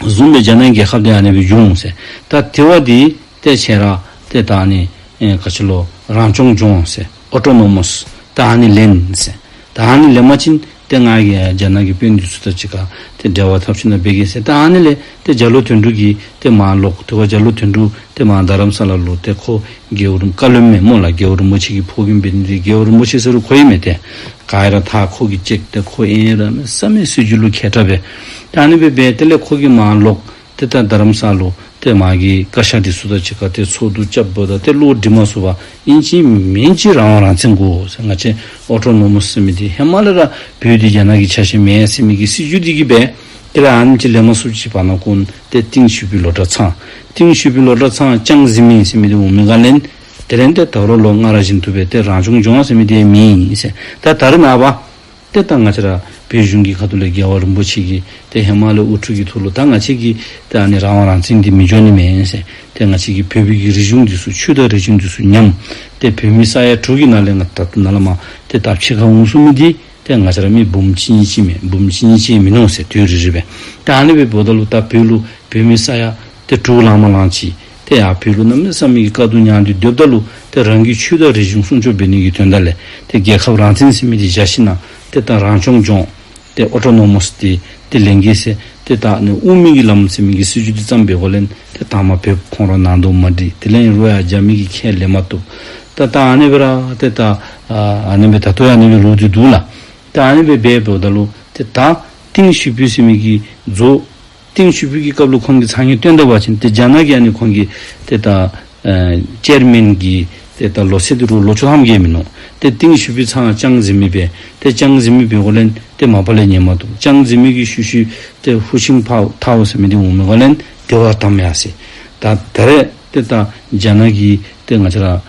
བཟུམ་སྦེ་རྒྱ་ནག་རྒྱལ་ཁབ་འདི་ཨ་ནི་སྦེ་བྱུང་ཟེར། ད་དེ་བ་འདི་ཏེ་ཁྱེད་ར་ཏེ་ད་ཨ་ནི་ཨེ་ག་ཅི་ལོ་རང་སྐྱོང་ལྗོངས་ཟེར་ཨོ་ཊོ་ནོ་མཱསི་ད་ཨ་ནི་ལེན་ཟེར། ད་ཨ་ནི་ལེན་པ་ཅིན་ཏེ་ང་གིས་རྒྱ་ནག་གི་དཔོན་འདི་ཚུ་དང་གཅིག་ཁར་ཏེ་འབྲེལ་བ་འཐབ་ཞིནམ་ལས་འབད་གེ་ཟེར། ད་ཨ་ནི་ལས་ཏེ་རྒྱ་ལོ་དོན་གྲུབ་ཀྱིས་ཏེ་མར་ལོག། ཏེ་ཁོ་རྒྱ་ལོ་དོན་གྲུབ་ཏེ་མར་རྡ་རམ་ས་ལ་ལུ་ཏེ་ཁོ་རྒྱལ་བ་རིན་བཀའ་བློན་མས་སྨོ་ལགས། རྒྱལ་བ་རིན་པོ་ཆེ་གི་ཕོ་རྒནམ་འབད་ནི་འདི་རྒྱལ་བ་རིན་པོ་ཆེ་ཟེར་རུང་ཁོ་ཨིན་མས་ཏེ། ག་ར་ཐག་ཁོ་གིས་བཅད། ཏེ་ཁོ་ཨིན་ར་མེད་ས་མེད་སྲིད་བྱུས་ལུ་མཁས་དྲགས་སྦེ། ད་ཨ་ནི་སྦེ་འབད་དེ་ལས་ཁོ་གིས་མར་ལོག། ཏེ་ད་རྡ་རམ་ས་ལུ་ཏེ་མ་གི་བཀའ་ཤག་འདི་ཚུ་དང་གཅིག་ཁར་ཏེ་ཚོགས་འདུ་རྐྱབ་པ་ད་ཏེ་བློ་འདྲི་མ་ཚུགས་པར་ཨིན་ཅི་མིན་ཅི་རང་དབང་རང་བཙན་དགོ་ཟེར། ང་བཅས་ཨོ་ཊོ་ནོ་མཱསི་ཟེར་མི་འདི་ཧེ་མ་ལས་ར་བོད་འདི་རྒྱ་ནག་གི་ཆ་ཤས་མེན་ཟེར་མི་གི་སྲིད་བྱུས་འདི་གིས་སྦེ་ཏེ་ར་ཨ་ནེམ་ཅིག་ལེན་མ་ཚུགསཔ་ཅིག་བར་ན་ཀུན་ཏེ་ཏིང་ཞི་ཕུའི་ལོ་གྲངས་ཚང་། ཏིང་ཞི་ཕུའི་ལོ་གྲངས་ཚང་ཅང་ཟི་མིན་ཟེར་མི་འདི་འོང་མི་ག་ལེན། དེ་ལས་ཏེ་ད་རུང་ལོག་སྔར་བཞིན་དུ་སྦེ་ཏེ་རང་སྐྱོང་ལྗོངས་ཟེར་མི་འདི་མེད་ཟེར། ད་ད་རེས་ནངས་པ་ཏེ་ད་ང་བཅས་ར་བོད་གཞུང་གི་ཁ་ཐུག་ལས་རྒྱལ་བ་རིན་པོ་ཆེ་གིས་ཏེ་ཧེ་མ་ལས་དབུ་ཁྲིད་ཀྱི་ཐོག་ལུ་ད་ང་བཅས་ཀྱིས་ཏེ་ཨ་ནི་རང་དབང་རང་བཙན་འདི་མི་འགྱོ་ནི་མེན་ཟེར། ཏེ་ང་བཅས་ཀྱི་བོད་པའི་གི་རིག་གཞུང་འདི་ཚུ་ཆོས་དང་རིག་གཞུང་འདི་ཚུ་ཉམས། ཏེ་བོད་མི་ས་ཡ་དྲུག་གི་ནང་ལས་ང་ད་ལྟོ་ནཱ་ལས་མར་ཏེ་ད་ཕྱི་ཁར་འོང་ཚུགས་མི་འདི་ཏེ་ང་བཅས་ར་མི་འབུམ་གཅིག་གཉིས་ཅིག་མས། འབུམ་གཅིག་གཉིས་ཅིག་མིན་ནུག་ཟེར། དུས་རེ་རེ་སྦེ་ད་ཨ་ནི་སྦེ་འབདཝ་ད་ལུ་ད་བོད་ལུ་བོད་མི་ས་ཡ་ཏེ་དྲུག་ལང་མ་ལང་ཅིག་ཏེ་ཡར་བོད་ལུ་གནམ་མེད་ས་མེད་ཀྱི་དཀའ་སྡུག་མྱངས་ཏེ་སྡོདཔ་ད་ལུ་ཏེ་རང་གི་ཆོས་དང་རིག་གཞུང་སྲུང་སྐྱོབ་འབད་ནི་གི་དོན་དག་ལས་ཏེ་རྒྱལ་ཁབ་རང་བཙན་ཟེར་མི་འདི་བཞག་ཞིནམ་ཏེ་ད་རང་སྐྱོང་ལྗོངས་ཏེ་ཨོ་ཊོ་ནོ་མཱསི་འདི་ཏེ་ལེན་གེ་ཟེར། ཏེ་ད་ཨ་ནི་དབུ་མའི་གི་ལམ་ཟེར་མི་གི་སྲིད་བྱུས་འདི་བརྩམས་པའི་སྒོ་ལས་ཏེ་དང་པ་བོད་ཁོང་ར་ནང་དུ་མ་འགྲིག། དེ་ལས་རོགས་ཡར་རྒྱ་མི་གིས་ཁས་ལེན་མ་བཏུབ། ད་ད་ཨ་ནི་སྦེ་ར་ཏེ་ད་ཨ་ཨ་ནི་སྦེ་ད་ལྟོ་ཡང་ཨ་ནི་སྦེ་ལུས་ཏེ་འདུག་ལགས། ད་ཨ་ནི་སྦེ་འབདཝ་ད་ལུ་ཏེ་ད་ཏིང་ཞི་བའི་ཟེར་མི་གི་མཛོ་ཏིང་ཞི་བའི་གི་སྐབས་ལུ་ཁོང་གིས་ཚ་དངོས་བཏོན་ད་པ་ཅིན་ཏེ་རྒྱ་ནག་གིས་ཨ་ནི་ཁོང་གི་ཏེ་ད་ཨ་ཅེར་མེན་གྱི་ཏེ་ད་ལོ་ཚད་འདི་རུང་ལོ་བཅུ་ཐམ་གྱི་མིན་ནུག། ཏེ་ཏིང་ཞི་བའི་ཚང་བཅང་ཟིན་མི་སྦེ་ཏེ་བཅང་ཟིན་མི་སྦེ་སྒོ་ལས་ཏེ་མ་པ་ལས་ཉན་མ་བཏུབ། བཅང་ཟིན་མི་གི་ཤུལ་ཤུལ་ཏེ་ཧུ་ཅིན་ཐའོ་ཟེར་མི་འདི་འོང་མི་སྒོ་ལས་ཏེ་བ་དམ་ཡར་སོ་ཡི། ད་ད་རེས་ཏེ་ད་རྒྱ་ནག་གི་ཏེ་ང་བཅས་ར་ཨ་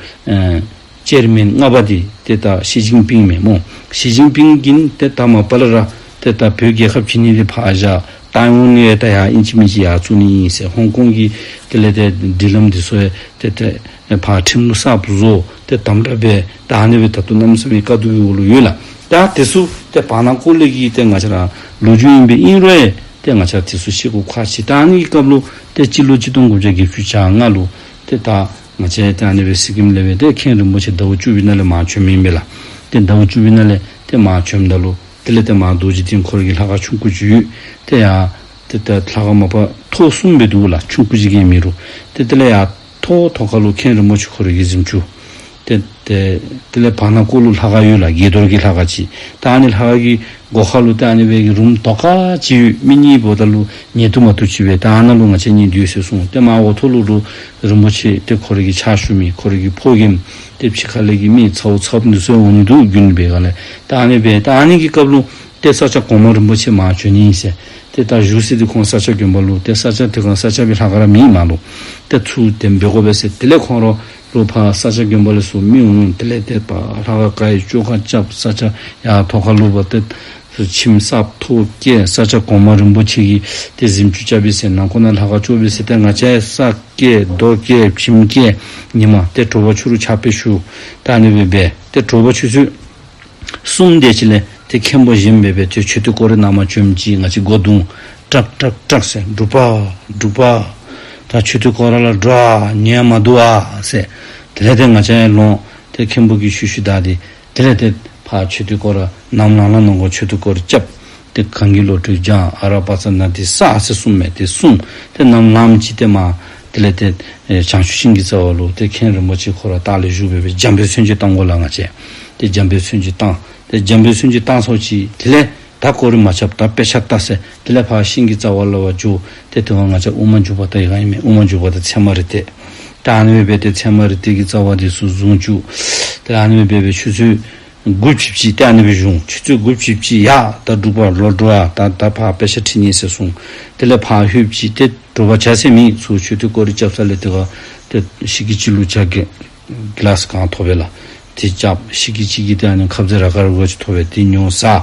ཅེར་མེན་ལྔ་པ་འདི་ཏེ་ད་ཞི་ཅིན་ཕིང་མས་སྨོ། ཞི་ཅིན་ཕིང་གིས་ཏེ་ད་མ་པ་ལས་ར་ཏེ་ད་བོད་རྒྱལ་ཁབ་བྱིན་ནི་འདི་ཕར་བཞག། ཏའེ་ཝན་ཡང་ད་ཡར་ཨིན་ཅི་མིན་ཅི་ཡར་བཙུགས་ནི་ཨིན་ཟེར། ཧོང་ཀོང་གི་དེ་ལས་ཏེ་སྒྲིག་ལམ་འདི་ཚུ་ཡང་ཏེ་ཏེ་ཕར་ཁྲིམས་ལུགས་གསརཔ་བཟོ་སྟེ་དམ་དྲག་འབད། ད་ཨ་ནི་སྦེ་ད་ལྟོ་གནམ་མེད་ས་མེད་དཀའ་སྡུག་གི་འོག་ལུ་ཡོད་ལགས། ད་དེ་ཚུ་ཏེ་བར་ན་ཀོ་ལི་གི་ཏེ་ང་བཅས་ར་ལོ་རྒྱུས་ཨིན་པས། ཨིན་རུང་ཡང་ཏེ་ང་བཅས་དེ་ཚུ་ཤེས་དགོཔ་ཁག་ཆེ། ད་ཨ་ནི་གི་སྐབས་ལུ་ཏེ་སྤྱི་ལོ་གཅིག་སྟོང་དགུ་བརྒྱ་བརྒྱད་ཅུ་གྱ་ལྔ་ལུ་ཏེ་ད་ང་བཅས་ཏེ་ཨ་ནི་སྦེ་སི་ཀིམ་ལས་སྦེ་ཏེ་མཁན་རིན་པོ་ཆེ་ཟླཝ་བཅུ་པའི་ནང་ལས་མར་བྱོནམ་ཨིན་པས་ལགས། ཏེ་ཟླཝ་བཅུ་པའི་ནང་ལས་ཏེ་མར་བྱོནམ་ད་ལུ་དེ་ལས་ཏེ་མར་རྡོ་རྗེ་གདན་ཁོ་རའི་གི་ལྷ་ཁང་ཆུང་ཀུ་ཅིག་ཡོད། ཏེ་ཡར་ཏེ་ད་ལྷ་ཁང་མ་པ་ཐོག་གསུམ་སྦེ་འདུག་ལགས། ཆུང་ཀུ་ཅིག་གིས་མི་རུང་། ཏེ་དེ་ལས་ཡར་ཐོག་ཐོག་ཁ་ལུ་མཁན་རིན་པོ་ཆེ་ཁོ་རའི་གི་གཟིམ་ཅུང་། ཏེ་ཏེ་དེ་ལས་བར་ན་ཀོ་ལུ་ལྷ་ཁང་ཡོད་ལགས། དགྱེས་རྡོར་གྱི་ལྷ་ཁང་ཅིག། ད་ཨ་ནི་ལྷ་ཁང་གི་སྒོ་ཁ་ལུ་ཏེ་ཨ་ནི་སྦེ་གི་རུམ་རྡོག་ཁ་ཅིག་ཡོད། མི་གཉིས་འབདཝ་ད་ལུ་ཉལ་དུ་མ་བཏུབ་ཅིག་སྦེ་ད་ཨ་ནཱ་ལུ་ང་བཅས་གཉིས་སྡོད་ཟེར་གསུངས། ཏེ་མར་འོག་ཐོག་ལུ་རུང་རིན་པོ་ཆེ་ཏེ་ཁོ་རའི་གི་ཕྱག་ཞུ་མི་ཁོ་རའི་གི་ཕོ་རྒནམ་ཏེ་ཕྱི་ཁ་ལས་ཀྱི་མི་ཚ་བོ་ཚ་བོ་འདི་ཚུ་ཡང་འོང་ནི་འདུག། རྒྱུན་སྦེ་ག་ལས་ད་ཨ་ནི་སྦེ་ད་ཨ་ནི་གི་སྐབས་ལུ་ཏེ་ས་སྐྱ་གོང་མ་རིན་པོ་ཆེ་མར་བྱོན་ནི་ཨིན་ཟེར། ཏེ་ད་བཞུགས་ས་འདི་ཁོང་ས་སྐྱ་དགོན་པ་ལུ་ཏེ་ས་སྐྱ་དེ་སྒང་ས་སྐྱ་པའི་ལྷ་ཁང་ར་མེད་མ་ལུ། ཏེ་ཚུར་གདན་འབོད་དགོ་པས་ཟེར། དེ་ལས་ཁོང་ར་ལུ་ཕར་ས་སྐྱ་དགོན་པ་ལས་ཚུར་མི་འོང་། དེ་ལས་ཏེ་ཕར་ལྷ་ཁང་ག་ཡི་བཅོ་ཁ་རྐྱབ། ས་སྐྱ་ཡར་ཐོག་ཁ་ལུ་ཕར་ཏེ་ཚུར་ཁྱིམ་གསརཔ་ཐོག་བསྐྱེད། ས་སྐྱ་གོང་མ་རིན་པོ་ཆེ་གི་ཏེ་གཟིམ་ཅུང་རྐྱབ་པས་ཟེར། ནང་ཁོག་ནང་ལྷ་ཁང་བཅོ་བས་ཟེར། ཏེ་ང་བཅས་ས་བསྐྱེད་རྡོ་བསྐྱེད་ཁྱིམ་བསྐྱེད་ཉིནམ་ཏེ་དྲོ་པ་ཕྱི་རུ་ཕྱག་དཔེ་ཞུ། ད་ཨ་ནི་སྦེ་འབད། ཏེ་དྲོ་པ་ཆུ་ཚོད་གསུམ་དེ་ཅིག་ལས་ཏེ་མཁན་པོ་གཞན་འབད་འབད་ཏེ་མཆོད་རྟེན་སྐོར་ར་ནང་མར་བྱོནམ་ཅིག་ང་བཅས་སྒོ་བརྡུང་། ཀྲག་ཀྲག་ཀྲག་ཟེར། འབྲུག་པ་འབྲུག་པ། ད་མཆོད་རྟེན་སྐོར་ར་ལ་འགྲོ་ཨ། ཉལ་མ་འདུག་ཨ་ཟེར། དེ་ལས་ཏེ་ང་བཅས་ལོང་། ཏེ་མཁན་པོ་གིས་ཤུལ་ཤུལ་བདའ་སྟེ་དེ་ལས་ཏེ་ཕར་མཆོད་རྟེན་སྐོར་ར་ནམ་ལངས་ལངས་ནང་འཁོད་མཆོད་རྟེན་སྐོར་ར་རྐྱབ། ཏེ་གང་གི་བློ་གྲོས་སྦྱང་། ཨ་ར་པ་ཙ་ན་དི་ས་ཟེར་གསུངམ་མས། ཏེ་གསུངས། ཏེ་ནམ་ལངམ་ཅིག་ཏེ་མར་དེ་ལས་ཏེ་ཨེ་བྱང་ཆུབ་ཤིང་གི་རྩ་བ་ལུ་ཏེ་མཁན་རིན་པོ་ཆེ་ཁོ་ར་ལྟག་ལས་བཞུགས་སྦེ་སྦེ་འཇམ་དཔལ་མཚན་བརྗོད་བཏང་དགོ་ལགས་ང་བཅས། ཏེ་འཇམ་དཔལ་མཚན་བརྗོད་བཏང་། ཏེ་འཇམ་དཔལ་མཚན་བརྗོད་བཏང་ཚརཝ་ཅིག་དེ་ལས་ད་སྐོར་ར་མ་རྐྱབ། ད་དཔེ་ཆ་ལྟ་ཟེར། དེ་ལས་ཕར་ཤིང་གི་རྩ་བ་ལུ་ཕར་འགྱོ། ཏེ་དེ་སྒང་ང་བཅས་དབུ་མ་འཇུག་པ་ལྟ་ཡི་ག་ཨིན་མས། དབུ་མ་འཇུག་པ་ལྟ་ཚད་མ་རིགས་གཏེར། ད་ཨ་ནི་སྦེ་འབད་དེ་ཚད་མ་རིགས་གཏེར་གྱི་རྩ་བ་འདི་ཚུ་བཟུང་བཅུག། ཏེ་ཨ་ནི་སྦེ་འབད་འབད་ཆུ་ཚོད་དགུ་བཅུ་ཅིག་ཏེ་ཨ་ནི་སྦེ་བཞུགས། ཆུ་ཚོད་དགུ་བཅུ་ཅིག་ཡ་ད་འབྲུག་པ་ལོག་འགྲོ་ཨ། ད་ད་ཕར་དཔེ་ཆ་ཁྲིད་ནི་ཟེར་གསུངས། དེ་ལས་ཕར་ལྷོདཔ་ཅིག་ཏེ་དྲོ་པ་ཇ་ཟེར་མེད། ཚུར་མཆོད་རྟེན་སྐོར་ར་རྐྱབ་ས་ལས་དེ་སྒང་ཏེ་ཤི་ཀི་ཅིག་ལུ་ཇ་གི་གི་ལཱསི་གང་ཐོབ་པས་ལགས། དེ་རྐྱབ། ཤི་ཀི་ཅིག་གིས་ཏེ་ཨ་ནི་ཁབ་ཟས་ར་ཁ་ར་གོ་ཅིག་ཐོབ་པས། དེ་ཉོ་ཟ།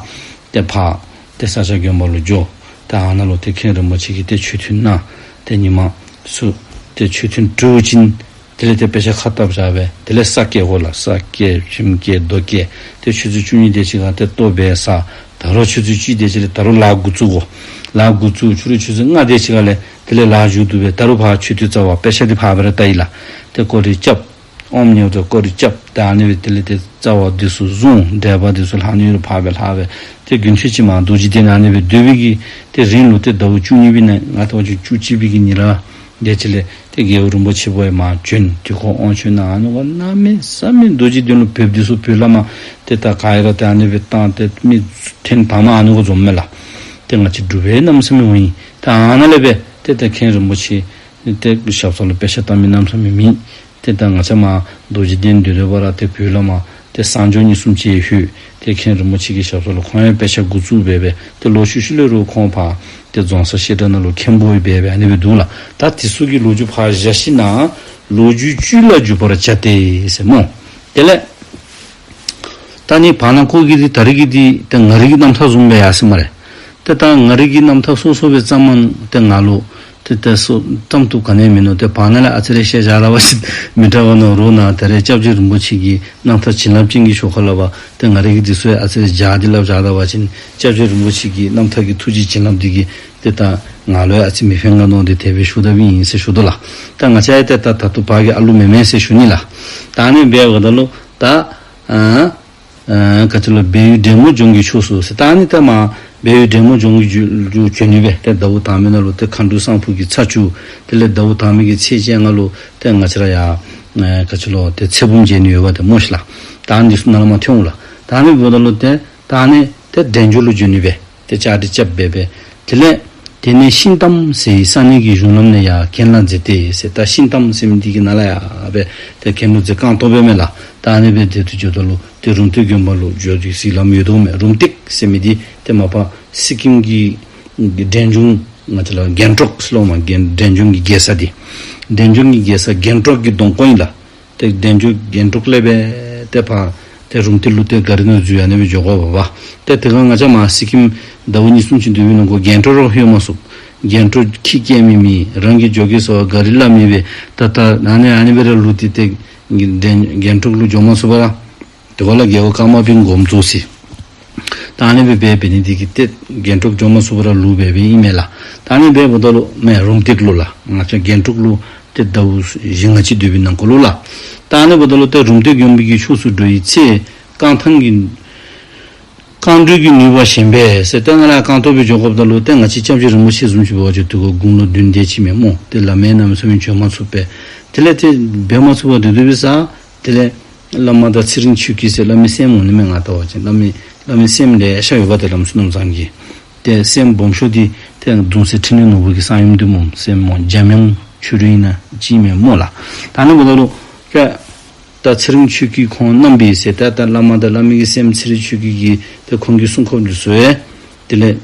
ཏེ་ཕར་ཏེ་ས་སྐྱ་དགོན་པ་ལུ་འགྱོ། ཏེ་ཨ་ནཱ་ལུ་ཏེ་མཁན་རིན་པོ་ཆེ་གིས་ཏེ་ཆོས་ཐུན་གནང་། ཏེ་ཉིནམ་ཚུ་ཏེ་ཆོས་ཐུན་གྲོལ་ཞིནམ་དེ་ལས་ཏེ་དཔེ་ཆ་ཁ་བཏབ་བཞག་སྦེ་དེ་ལས་ས་བསྐྱེད་དགོ་ལགས། ས་བསྐྱེད་ཁྱིམ་བསྐྱེད་རྡོ་བསྐྱེད། ཏེ་ཆུ་ཚོད་བཅུ་གཉིས་དེ་ཅིག་ཁར་ཏེ་ལྟོ་འབད་ཟ། ད་རུང་ཆུ་ཚོད་གཅིག་དེ་ཅིག་ལས་ད་རུང་ལཱ་འགོ་བཙུགས་དགོ། ལཱ་འགོ་བཙུགས། ཕྱི་རུ་ཆུ་ཚོད་ལྔ་དེ་ཅིག་ཁ་ལས་དེ་ལས་ལཱ་མཇུག་བསྡུ་སྦེ་ད་རུང་ཕར་མཆོད་རྟེན་རྩ་བར་དཔེ་ཆ་འདི་ཕར་སྦེ་ར་ལྟ་ཡི་ལགས། ཏེ་སྐོར་ར་རྐྱབ། ཨོམ་ཉོ་སྟེ་སྐོར་ར་རྐྱབ། ཏེ་ཨ་ནི་སྦེ་དེ་ལས་ཏེ་རྩ་བ་འདི་ཚུ་བཟུང་། འབྲས་བུ་འདི་ཚུ་ལྷག་ནི་རུང་ཕར་སྦེ་ལྷག་སྦེ་ཏེ་རྒྱུན་མཐུད་ཅིག་མར་རྡོ་རྗེ་གདན་ཨ་ནི་སྦེ་སྡོད་པའི་གི་ཏེ་རིང་ལུ་ཏེ་ཟླཝ་བཅུ་གཉིས་པའི་ནང་ང་ལྟ་བ་ཅིན་བཅུ་གཅིག་པའི་གི་ཉིན་ར་དེ་ཅིག་ལས་ཏེ་རྒྱལ་བ་རིན་པོ་ཆེ་བོད་ཡར་མར་བྱོན། དུས་འཁོར་དབང་ཆེན་ནང་ཨ་ནི་སྒང་གནམ་མེད་ས་མེད་རྡོ་རྗེ་གདན་ལུ་བོདཔ་འདི་ཚུ་བོད་ལས་མར་ཏེ་ད་ག་ཡི་ར་ཏེ་ཨ་ནི་སྦེ་བཏང་སྟེ་མི་ཐེངས་དང་པ་ཨ་ནི་སྒང་འཛོམས་མས་ལགས། ཏེ་ང་བཅས་འབྲུག་པའི་གནམ་མེད་ས་མེད་འོང་ཡི། ཏེ་ཨ་ནཱ་ལས་སྦེ་ཏེ་ད་མཁན་རིན་པོ་ཆེ་ཏེ་ཞབས་ས་ལུ་དཔེ་ཆ་ལྟ་མི་གནམ་མེད་ས་མེད་མེད། ཏེ་ད་ང་བཅས་མར་རྡོ་རྗེ་གདན་སྡོད་སྡོད་པ་ར་ཏེ་བོད་ལས་མར་ཏེ་གསང་སྦྱོར་གཉིས་གསུམ་ཅིག་ལྷོད། ཏེ་མཁན་རིན་པོ་ཆེ་གི་ཞབས་ས་ལུ་ཁོང་ཡང་དཔེ་ཆ་འགོ་བཙུགས་འབད་འབད་ཏེ་ལོག་ཤུལ་ཤུལ་ལས་རུང་ཁོང་ཕར་ཏེ་རྫོང་སར་བཤད་གྲྭ་ནང་ལུ་མཁན་པོ་འབད་འབད་ཨ་ནི་སྦེ་འདུག་ལགས། ད་དེ་ཚུ་གི་ལོ་རྒྱུས་ཕར་བཞག་ཞིནམ་ལས་ལོ་རྒྱུས་བཅུད་ལ་འཇུག་པར་བྱ་སྟེ་ཟེར་སྨོ། དེ་ལས་ད་ནི་བར་ན་ཀོ་གི་འདི་ད་རིས་ཀྱི་འདི་ཏེ་ང་རའི་གི་རྣམ་ཐར་བཟུམ་སྦེ་ཡར་སོ་སྨ་རེ། ཏེ་ད་ང་རའི་གི་རྣམ་ཐར་སོ་སོ་སྦེ་བརྩམས་མ་ཏེ་ང་ལུ་ཏེ་ཏེ་སོ་བརྩམ་བཏུབ་ག་ནི་ཡང་མིན་ནུག། ཏེ་བར་ན་ལས་ཨ་ཙི་རེ་བཤད་བཞག་ར་བ་ཅིན་མི་དྲག་པ་མནོ་རུང་ན། ད་རེས་སྐྱབས་རྗེ་རིན་པོ་ཆེ་གི་རྣམ་ཐར་བྱིན་རླབས་ཅན་གྱི་ཤོག་ཁ་ལས་ཕར་ཏེ་ང་རའི་གི་འདི་ཚུ་ཡང་ཨ་ཙི་རེ་སྦྱར་ཏེ་སླབ་བཞག་ད་བ་ཅིན་སྐྱབས་རྗེ་རིན་པོ་ཆེ་གི་རྣམ་ཐར་གྱི་ཐུགས་རྗེ་བྱིན་རླབས་འདི་གིས་ཏེ་ད་ང་ལུ་ཡང་ཨ་ཙི་མི་ཕན་ག་མནོ་སྟེ་དེ་སྦེ་ཞུ་དཔ་ཨིན་ཟེར་ཞུ་དོ་ལགས། ད་ང་བཅས་ཡང་ཏེ་ད་ད་ལྟོ་བར་གྱི་ཨ་ལུ་མེན་མེན་ཟེར་ཞུ་ནི་ལགས། ད་ཨ་ནི་འབདཝ་ད་ལུ་ད་ཨ་ཨ་ག་ཅི་ལོ་སྦས་ཡུལ་འབྲས་སྤུངས་ལྗོངས་ཀྱི་ཕྱོགས་སུ་ཟེར། ད་ཨ་ནི་ད་མར་ སྦས་ཡུལ་འབྲས་མོ་ལྗོངས་ཀྱི་རྒྱུ་རྒྱུ་བྱོན་ནི་སྦེ་ཏེ་ཟླཝ་དང་པའི་ནང་ལུ་ཏེ་མཁའ་འགྲོ་སང་ཕོད་ཀྱི་ཚར་བཅུ། དེ་ལས་ཟླཝ་དང་པའི་གི་ཚེས་བཅོ་ལྔ་ལུ་ཏེ་ང་བཅས་ར་ཡ་ཨེ་ག་ཅི་ལོ་ཏེ་ཚེ་བུམ་མཇལ་ནི་ཡོདཔ་ཏེ་སྨོ་ཤིག་ལགས། ད་ཨ་ནི་ཚུ་ནཱ་ལས་མར་ཐོན་འོང་ལགས། ད་ཨ་ནི་འབདཝ་ད་ལུ་ཏེ་ད་ཨ་ནི་ཏེ་འབྲས་ལྗོངས་ལུ་བྱོན་ནི་སྦེ་ཏེ་བཅའ་སྒྲིག་རྐྱབ་སྦེ་སྦེ། དེ་ལས་དེ་ནས་ཤིང་གཏམ་ཟེར་བའི་ས་གནས་ཀྱི་གཞུང་ལམ་ནས་ཡར་གྱེན་ལངས་མཛད་དེ་ཟེར། ད་ཤིང་གཏམ་ཟེར་མི་འདི་གི་ནང་ལས་ཡར་སྦེ་ཏེ་གྱེན་ལུ་འཛེགས་རྐང་སྟོང་སྦེ་མས་ལགས། ད་ཨ་ནི་སྦེ་དེ་ཚུ་འགྱོཝ་ད་ལུ་ཏེ་རུམ་བཏེག་དགོན་པ་ལུ་འགྱོ་དགོ་ཟེར་ལམ་ཡོད་དོ་མས། རུམ་བཏེག་ཟེར་མི་འདི་ཏེ་མ་པ་སི་ཀིམ་གྱི་འབྲས་ལྗོངས་ང་བཅས་ར་རྒེང་ཊོག་ཟེར་སླབ་མས། རྒེང་འབྲས་ལྗོངས་ཀྱི་རྒྱལ་ས་འདི། འབྲས་ལྗོངས་ཀྱི་རྒྱལ་ས་རྒེང་ཊོག་གི་གདོང་ཁ་ཨིན་ལགས། ཏེ་འབྲས་ལྗོངས་རྒེང་ཊོག་ལས་སྦེ་ཏེ་ཕར་ཏེ་རུམ་བཏེག་ལུ་ཏེ་གཱ་རི་ནང་འཛུལ་ཨ་ནི་སྦེ་འགྱོ་དགོཔ་འབད་བ། ཏེ་དེ་ཁར་ང་བཅས་མར་སི་ཀིམ་ཟླཝ་གཉིས་གསུམ་ཅིག་སྡོད་པའི་ནང་འཁོད་རྒེང་ཊོག་ར་ལྷོད་མ་ཚུགས། རྒེང་ཊོག་ཁྱི་སྐྱེལ་མི་མེད། རང་གིས་འགྱོ་གེ་ཟེར་བ་གཱ་རི་སླབ་མེད་པས། ད་ད་ཨ་ནི་ཨ་ནི་སྦེ་ར་ལུས་ཏེ་ཏེ་རྒེང་ཊོག་ལུ་འགྱོ་མ་ཚུགས་པར་ར་དེ་ཁར་ལུ་རྒྱལ་བ་ཀརྨ་པའི་དགོངས་རྫོགས་ཟེར། ད་ཨ་ནི་སྦེ་འབད་འབད་ནི་འདི་གིས་ཏེ་རྒེང་ཊོག་འགྱོ་མ་ཚུགས་པར་ལུས་སྦེ་སྦེ་ཨིན་མས་ལགས། ད་ཨ་ནི་སྦེ་འབདཝ་ད་ལུ་མར་རུམ་བཏེག་ལུ་ལགས། ང་བཅས་རྒེང་ཊོག་ལུ་ཏེ་ཟླཝ་བཞི་ལྔ་ཅིག་སྡོད་པའི་ནང་འཁོད་ལུ་ལགས། ད་ཨ་ནི་འབདཝ་ད་ལུ་ཏེ་རུམ་བཏེག་དགོན་པའི་གི་ཕྱོགས་སུ་འགྲོ་བའི་ཚེ་རྐང་ཐང་གི་རྐང་འགྲོས་ཀྱི་ནུས་པ་ཞན་པས་ཟེར། ཏེ་ང་ལས་རྐང་སྟོང་སྦེ་འགྱོ་དགོཔ་ད་ལུ་ཏེ་ང་བཅས་སྐྱབས་རྗེ་རིན་པོ་ཆེ་བཟུམ་ཅིག་འབད་བ་ཅིན་དུས་ཀ་དགུང་ལོ་བདུན་དེ་ཅིག་མས་སྨོ། ཏེ་ལམ་ཡང་གནམ་མེད་ས་མེད་འགྱོ་མ་ཚུགས་པས། དེ་ལས་ཏེ་འབད་མ་ཚུགས་པར་སྡོད་སྡོད་པའི་ས་དེ་ལས་བླ་མ་དང་ཚེ་རིང་ཆོས་སྐྱིད་ཟེར་བླ་མའི་སྲསམོ་འོང་ནི་མས། ང་བལྟ་བ་ཅིན་བླ་མའི་བླ་མའི་སྲསམོ་ལེ་ཤ་ཡོདཔ་ཏེ་བླམ་བསོད་ནམས་ཚང་གི། ཏེ་སྲསམོ་སྦོམ་ཤོས་འདི་ཏེ་གདུང་སྲས་འཕྲིན་ལས་ནོར་བུ་གི་གསང་ཡུམ་འདི་སྨོ། སྲསམོ་འཇམ་དབྱངས་ཆོས་སྒྲོན་ཨིན་ན་ཅིག་མས་སྨོ་ལགས། ད་ཨ་ནི་འབདཝ་ད་ལུ་ཏེ་ད་ཚེ་རིང་ཆོས་སྐྱིད་ཁོང་རྣམ་པའི་ཟེར་ད་ད་བླ་མ་དང་བླ་མའི་གི་སྲསམོ་ཚེ་རིང་ཆོས་སྐྱིད་ཀྱིས་ཏེ་ཁོང་གི་སྲུང་སྐྱོབ་འདི་ཚུ་ཡང་དེ་ལས་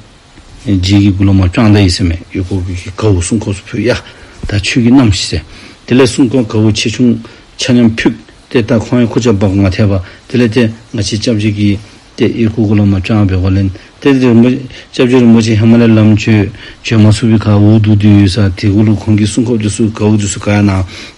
རྗེ་གི་སྐུ་ལུ་མར་བཅང་ད་ཡི་ཟེར་མས། ཨོལ་ལྐོག་གི་གའུ་སྲུང་སྐྱོབ་ཚུ་ཕུལ་ཡ། ད་ཁྱོད་ཀྱིས་བསྣམས་ཤིག་ཟེར། དེ་ལས་སྲུང་སྐྱོབ་གའུ་ཆེ་ཆུང་ཆ་མཉམ་ཕུལ། ཏེ་ད་ཁོང་ཡང་ཁུར་ཆ་འབག་མ་ཐེག་པར་དེ་ལས་ཏེ་ང་བཅས་སྐྱབས་རྗེ་གིས་ཏེ་ཨོལ་ལྐོག་གུ་ལུ་མར་བཅང་འབད་དགོ་ལས། ཏེ་རིན་པོ་སྐྱབས་རྗེ་རིན་པོ་ཆེ་ཧེ་མ་ལས་ལམ་འགྱོ་འགྱོ་མ་ཚུགས་པའི་ཁར་འུ་སྡུག་སྡུག་ཡོད་ས་དེ་གུ་ལུ་ཁོང་གི་སྲུང་སྐྱོབ་འདི་ཚུ་གའུ་འདི་ཚུ་ག་ཡ་ན་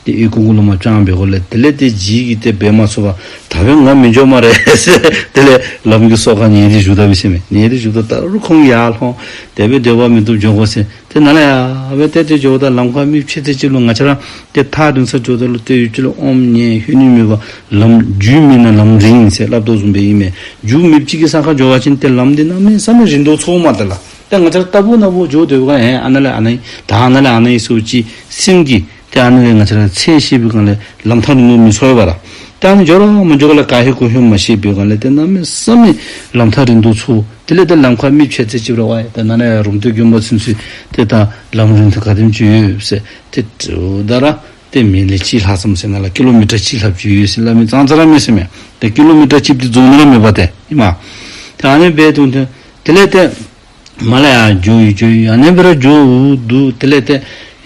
ཏེ་ཨོལ་ལྐོག་གུ་ལུ་མར་བཅང་འབད་དགོ་ལས། དེ་ལས་ཏེ་རྗེ་གིས་ཏེ་འབད་མ་ཚུགས་པར་ད་འབདན་ང་མི་འགྱོ་སྨ་རེ་ཟེར། དེ་ལས་ལམ་གྱི་སོ་ཁར་ཉལ་ཏེ་བཞུགས་ད་པས་ཟེར་མས། ཉལ་ཏེ་བཞུགས་ད་ད་རུང་ཁོང་ཡར་ལྷོང་དེ་སྦེ་སྡོད་པ་མི་བཏུབ་འགྱོ་དགོ་ཟེར། ཏེ་ནཱ་ལས་ཡར་སྦེ་ཏེ་ཏེ་འགྱོཝ་ད་ལམ་ཁར་མི་ཕྱད་ཚད་ཅིག་ལུ་ང་བཅས་ར་ཏེ་ཐག་རིང་ས་འགྱོཝ་ད་ལུ་ཏེ་ཡུལ་ཅིག་ལུ་ཨོམ་ཉལ་ལྷོད་ནི་མེད་པར་ལམ་རྒྱུས་མེད་ན་ལམ་རིང་ཟེར་སླབ་དོ་བཟུམ་སྦེ་ཨིན་མས། རྒྱུས་མེདཔ་ཅིག་གི་ས་ཁར་འགྱོ་བ་ཅིན་ཏེ་ལམ་འདི་གནམ་མེད་ས་མེད་རིང་དུ་ཚོརཝ་མས་ད་ལགས། ཏེ་ང་བཅས་ར་རྟག་བུ་ནམ་བུ་འགྱོ་སྡོད་པའི་ཁར་ཨེ་ཨ་ནཱ་ལས་ཨ་ནཱ་ཨིན་ད་ཨ་ནཱ་ལས་ཨ་ནཱ་ཨིན་ཟེར་ཅིག་སེམས་ཀྱིས་ཏེ་ཨ་ནི་ལས་ང་བཅས་ར་ཚད་ཤེས་པའི་སྒང་ལས་ལམ་ཐག་རིང་དུ་མི་ཚོར་བས་ལགས། ཏེ་ཨ་ནི་འགྱོ་ར་མ་འགྱོ་ག་ལས་ག་ཧེ་གོ་ཧེ་མ་ཤེས་པའི་སྒང་ལས་ཏེ་གནམ་མེད་ས་མེད་ལམ་ཐག་རིང་དུ་ཚོར། དེ་ལས་ཏེ་ལམ་ཁར་མི་ཕྱད་ཚད་ཅིག་ར་ཝའི་ད་ནཱ་ལས་རུམ་བཏེག་དགོན་པ་ཚུན་ཚོད་ཏེ་ད་ལམ་རིང་ཐུང་ག་དེམ་ཅིག་ཡོད་ཟེར་ཏེ་དྲིཝ་ད་ར་ཏེ་མི་ལེ་གཅིག་ལྷག་ཙམ་ཟེར་ནཱ་ལས་ཀི་ལོ་མི་ཊར་གཅིག་ལྷགཔ་ཅིག་ཡོད་ཟེར་སླབ་མི་ཙང་ཙ་ར་མས་ཟེར་མས། ཏེ་ཀི་ལོ་མི་ཊར་གཅིག་འདི་རྫོགས་ནི་ར་མེད་པ་ཏེ་ཨིན་མས། ཏེ་ཨ་ནི་སྦེ་འདུག་ཏེ་དེ་ལས་ཏེ་མར་ལས་ཡར་འགྱོ་ཡི་འགྱོ་ཡི་ཨ་ནི་སྦེ་ར་འགྱོཝ་འདུག། དེ་ལས་ཏེ་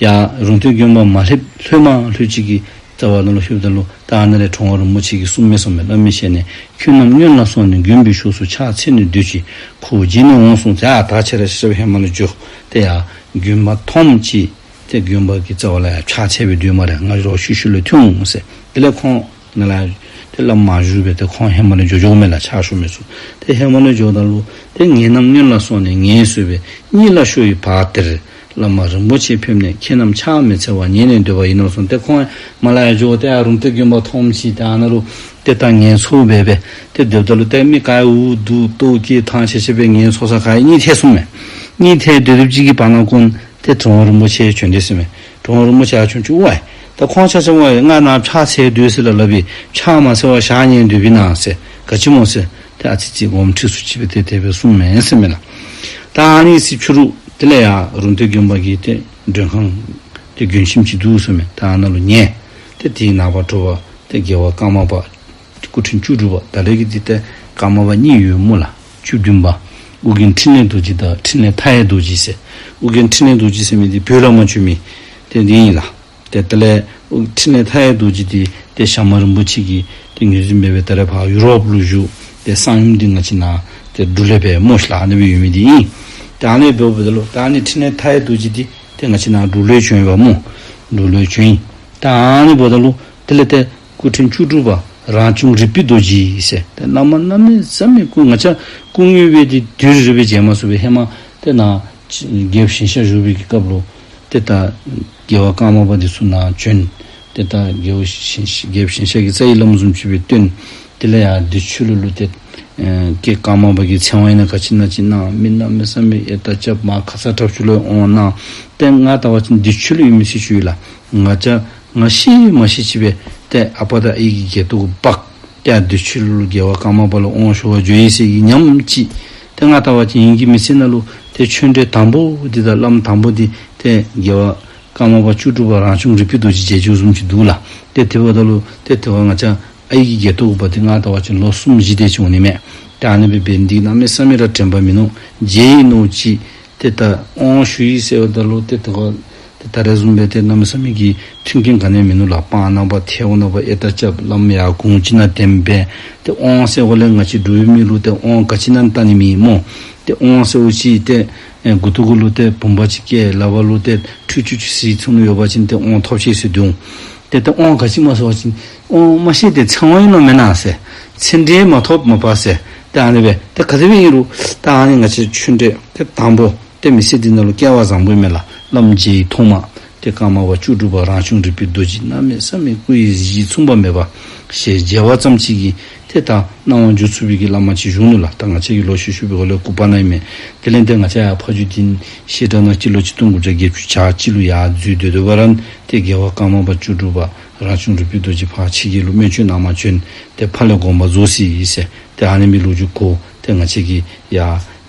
ཡར་རུམ་བཏེག་དགོན་པ་མར་སླེབས་ལྷོད་མ་ལྷོད་ཅིག་གི་རྩ་བ་ནང་ལུ་ལྷོདཔ་ད་ལུ་ད་ཨ་ནཱ་ལས་གྲུབ་དབང་རིན་པོ་ཆེ་གིས་གསུངམ་མས་གསུངམ་མས། བླ་མའི་ཞལ་ནས། ཁྱོད་རྣམས་སྔོན་ལ་སོང་ནས་དགོན་པའི་ཕྱོགས་སུ་ཕྱག་འཚལ་ནས་སྡོད་ཅིག། ཁོ་བོ་རྗེས་ནས་འོང་གསུངས་ཏེ། ཨ་ད་ཁྱེད་ར་ཤེས་རབ་ཧེ་མ་ལུ་འགྱོ། ཏེ་ཡར་དགོན་པ་མཐོངམ་ཅིག་ཏེ་དགོན་པ་གི་རྩ་བ་ལུ་ཡར་ཕྱག་འཚལ་སྦེ་སྡོད་སྨ་རེ། ང་རོགས་ཤུལ་ཤུལ་ལས་ཐོན་འོང་ཟེར། དེ་ལས་ཁོང་ནཱ་ལས་ཏེ་བླམ་མར་བཞུགས་སྦེ་ཏེ་ཁོང་ཧེ་མ་ལས་འགྱོ་འགྱོཝ་མས་ལགས། ཕྱག་ཞུ་མི་ཚུ། ཏེ་ཧེ་མ་ལས་འགྱོཝ་ད་ལུ་ཏེ་ངེད་རྣམས་སྔོན་ལ་སོང་ནས་ངལ་གསོ་བའི་གཉིད་ལ་ཤོར་བའི་བར་དེར་བླ་མ་རིན་པོ་ཆེ་ཕེབས་ནས་ཁྱེད་རྣམས་ཕྱག་མི་འཚལ་བར་ཉལ་ནས་སྡོད་པ་ཡིན་ནོ་གསུངས། ཏེ་ཁོང་མར་ལས་ཡར་འགྱོ་སྟེ་ཡར་རུམ་བཏེག་དགོན་པ་མཐོངམ་ཅིག་ཏེ་ཨ་ནཱ་ལུ་ཏེ་ད་ངལ་འཚོ་སྦེ་སྦེ་ཏེ་སྡོདཔ་ད་ལུ་ཏེ་མི་ག་ཡང་འུ་སྡུག་ལྟོཝ་བཀྱེས་ཐང་ཆད་ཆད་སྦེ་ངལ་འཚོ་ས་ག་ཡང་གཉིད་ཐལ་སོངམ་མས། གཉིད་ཐལ་སྡོད་སྡོདཔ་ཅིག་གི་བར་ན་ཀུན་ཏེ་གྲུབ་དབང་རིན་པོ་ཆེ་བྱོན་ཏེ་ཟེར་མས། གྲུབ་དབང་རིན་པོ་ཆེ་ཡར་བྱོན་ཅི། ཝའི་ད་ཁོང་ཆ་ཁྱབ་ཝའི་ང་ནཱ་ཕྱག་འཚལ་སྡོད་ཟེར་ལ་སླབ་པས། ཕྱག་མ་འཚལ་བར་བཞག་ཉལ་སྡོདཔ་ཨིན་ན་ཟེར། ག་ཅི་སྨོ་ཟེར། ཏེ་ཨ་ཙི་ཙི་དགོངསམ་ཁྲེལ་སུ་ཅིག་སྦེ་ཏེ་དེ་སྦེ་གསུངམ་མས་ཟེར་མས་ལགས། ད་ཨ་ནི་ཚེ་ཕྱི་རུ་དེ་ལས་ཡར་རུམ་བཏེག་དགོན་པ་གི་ཏེ་མགྲོན་ཁང་ཏེ་མགྲོན་ཁྱིམ་ཅིག་འདུག་ཟེར་མས། ད་ཨ་ནཱ་ལུ་ཉལ། ཏེ་དེའི་ནངས་པ་དྲོ་པ་ཏེ་རྒྱལ་བ་ཀརྨ་པ་སྐུ་ཕྲེང་བཅུ་དྲུག་པ། ད་རེས་ཀྱི་འདི་ཏེ་ཀརྨ་པ་གཉིས་ཡོད་སྨོ་ལགས། བཅུ་བདུན་པ་ཨོ་རྒྱན་འཕྲིན་ལས་རྡོ་རྗེ་དང་འཕྲིན་ལས་མཐའ་ཡས་རྡོ་རྗེ་ཟེར། ཨོ་རྒྱན་འཕྲིན་ལས་རྡོ་རྗེ་ཟེར་མི་འདི་བོད་ལས་མར་བྱོན་མི་ཏེ་འདི་ཨིན་ལགས། ཏེ་དེ་ལས་འཕྲིན་ལས་མཐའ་ཡས་རྡོ་རྗེ་འདི་ཏེ་ཞྭ་དམར་རིན་པོ་ཆེ་གིས་ཏེ་ངོས་འཛིན་འབད་སྦེ་ད་རེས་ཕར་ཡུ་རོབ་ལུ་བཞུགས། ཏེ་གསང་ཡུམ་འདི་ང་བཅས་ནཱ་ཏེ་འབྲུག་ལས་སྦེ་སྨོ་ཤིག་ལགས། ཨ་ནི་སྦེ་ཡོད་མི་འདི་ཨིན། ཏེ་ཨ་ནི་འབདཝ་ད་ལུ་ད་ཨ་ནི་འཕྲིན་ལས་མཐའ་ཡས་རྡོ་རྗེ་འདི་ཏེ་ང་བཅས་ནཱ་འབྲུག་ལུ་བྱོན་ཡོདཔ་སྨོ། འབྲུག་ལུ་བྱོན་ཡི། ད་ཨ་ནི་འབདཝ་ད་ལུ་དེ་ལས་ཏེ་སྐུ་ཕྲེང་བཅུ་དྲུག་པ་རང་བྱུང་རིག་པའི་རྡོ་རྗེ་ཟེར། ཏེ་བླ་མ་གནམ་མེད་ས་མེད་སྐུ་ང་བཅས་སྐུ་དངོས་སྦེ་ཏེ་དུས་རེ་རེ་སྦེ་མཇལ་མ་ཚུགས་པས། ཧེ་མ་ཏེ་ནཱ་རྒྱལཔོ་ཞིང་གཤེགས་བཞུགས་པའི་གི་སྐབས་ལུ་ཏེ་ད་རྒྱལ་བ་ཀརྨ་པ་འདི་ཚུ་ནཱ་བྱོན། ཏེ་ད་རྒྱལཔོ་ཞིང་རྒྱལཔོ་ཞིང་གཤེགས་ཀྱི་རྩ་བའི་བླམ་བཟུམ་ཅིག་སྦེ་བསྟེན། དེ་ལས་ཡར་བདེ་ཆོས་གླིང་ལུ་ཏེ་ ཨེ་ཀྱེ་ཀརྨ་པ་གི་ཚེ་དབང་ཨིན་ན་ག་ཅི་ཨིན་ན་ཅིག་གནང་། མི་གནམ་མེད་ས་མེད་ཨེ་ད་ཅབ་མ་ཁ་ཙ་དྲག་ཅིག་ལུ་དབང་གནང་། ཏེ་ང་ལྟ་བ་ཅིན་འདི་ཆོས་ལུ་ཡོད་མི་སྲིད་ཅིག་ཡོད་ལགས། ང་བཅས་ང་ཤི་མ་ཤི་ཅིག་སྦེ་ཏེ་ཨ་པ་དང་ཨའི་གི་སྒལ་ཏོ་གུ་འབག་ཏེ་ཨ་འདི་ཆོས་ལུ་རྒྱལ་བ་ཀརྨ་པ་ལུ་དབང་ཞུ་བར་འགྱོ་ཡི་ཟེར་གྱི་ཉམས་ཅིག། ཏེ་ང་ལྟ་བ་ཅིན་ཨིན་གྱི་མི་ཚེ་ནང་ལུ་ཏེ་ཆོས་འབྲེལ་དང་པོ་འདི་དང་བླམ་དང་པོ་འདི་ཏེ་རྒྱལ་བ་ཀརྨ་པ་བཅུ་དྲུག་པ་རང་བྱུང་རིག་པའི་རྡོ་རྗེ་མཇལ་བཅུག་བཟུམ་ཅིག་འདུག་ལགས། ཏེ་དེ་འབདཝ་ད་ལུ་ཏེ་དེ་བ་ང་བཅས་ཨའི་གི་སྒལ་ཏོ་གུ་འབག་སྟེ་ང་ལྟ་བ་ཅིན་ལོ་གསུམ་བཞི་དེ་ཅིག་འོང་ནི་མས། ཏེ་ཨ་ནི་སྦེ་འབད་ནི་འདི་གནམ་མེད་ས་མེད་ར་དྲན་པ་མིན་ནུག། མཇལ་ཡི་མནོ་ཅི། ཏེ་ད་དབང་ཞུ་ཡི་ཟེརཝ་ད་ལུ་ཏེ་དེ་བ་ཏེ་ད་རེས་བཟུམ་སྦེ་ཏེ་གནམ་མེད་ས་མེད་ཀྱི་མཐུན་རྐྱེན་ག་ནི་ཡང་མིན་ནུག་ལགས། སྤང་ནང་པ་ཐལཝ་ནང་པ་ཨེ་ད་ཅབ་བླམ་ཡར་གུང་ཅིག་ནང་དེམ་སྦེ་ཏེ་དབང་ཟེརཝ་ལས་ང་བཅས་འབྲུག་པའི་མི་ལུ་ཏེ་དབང་ག་ཅི་ཨིན་ན་བལྟ་ནི་མེད་སྨོ། ཏེ་དབང་ཟེརཝ་ཅིག་ཏེ་ཨེ་མགུ་ཏོ་གུ་ལུ་ཏེ་བུམ་པ་ཅིག་བཀལ། ལག་པ་ལུ་ཏེ་ཁྲུས་ཆུ་ཅིག་བསིལ་ཚུན་ལུ་ཡོད་པ་ཅིན་ཏེ་དབང་ཐོབ་ཅི་ཟེར་འདུག། ཏེ་ད་དབང་ག་ཅི་སྨོ་ཟེར་བ་ཅིན་དབང་མ་ཤེས་ཏེ་ཚེ་དབང་ཨིན་ན་མེན་ན་ཟེར། ཚེ་འབྲེལ་མ་ཐོབ་མ་པ་ཟེར། ཏེ་ཨ་ནི་སྦེ་ཏེ་ག་དེ་སྦེ་ཨིན་རུང་ད་ཨ་ནི་ང་བཅས་ཆོས་འབྲེལ་ཏེ་དང་པོ་ཏེ་མི་ཚེ་འདི་ནང་ལུ་སྐལ་བ་བཟང་པོ་ཨིན་མས་ལགས། བླམ་མཇལ་ཡི་ཐོག་མ་ཏེ་ཀརྨ་པ་བཅུ་དྲུག་པ་རང་བྱུང་རིག་པའི་རྡོ་རྗེ་གནམ་མེད་ས་མེད་སྐུ་ཡི་གཟི་བརྗིད་མཚུངས་པ་མེད་པ་ཞལ་མཇལ་བ་ཙམ་ཅིག་གིས་ཏེ་ད་སྣང་བ་འགྱུར་ཚུགས་པའི་གི་བླ་མ་ཅིག་བཞུགས་ནུག་ལགས། ད་ང་བཅས་ཀྱི་ལོ་ཤུལ་ཤུལ་པའི་སྒང་ལས་སྐུ་པར་ནང་ཨིན་མས། དེ་ལས་ཏེ་ང་བཅས་ཡར་ཕ་ཇོ་སྡིངས་བཤད་གྲྭ་ནང་སྤྱི་ལོ་ཆིག་སྟོང་དགུ་བརྒྱ་བརྒྱད་ཅུ་གྱ་གཅིག་ལུ་ཡར་འཛུལ་སྡོད་སྡོད་པ་ར་ཏེ་རྒྱལ་བ་ཀརྨ་པ་བཅུ་དྲུག་པ་རང་བྱུང་རིག་པའི་རྡོ་རྗེ་ཕར་ཕྱི་རྒྱལ་ལུ་སྨན་བཅོས་གནང་བར་བྱོན། ཏེ་ཕར་ལས་དགོངས་པ་རྫོགས་ཅི་ཟེར། ཏེ་ཨ་ནི་མི་ལོ་རྒྱུས་གོ། ཏེ་ང་བཅས་ཀྱི་ཡ་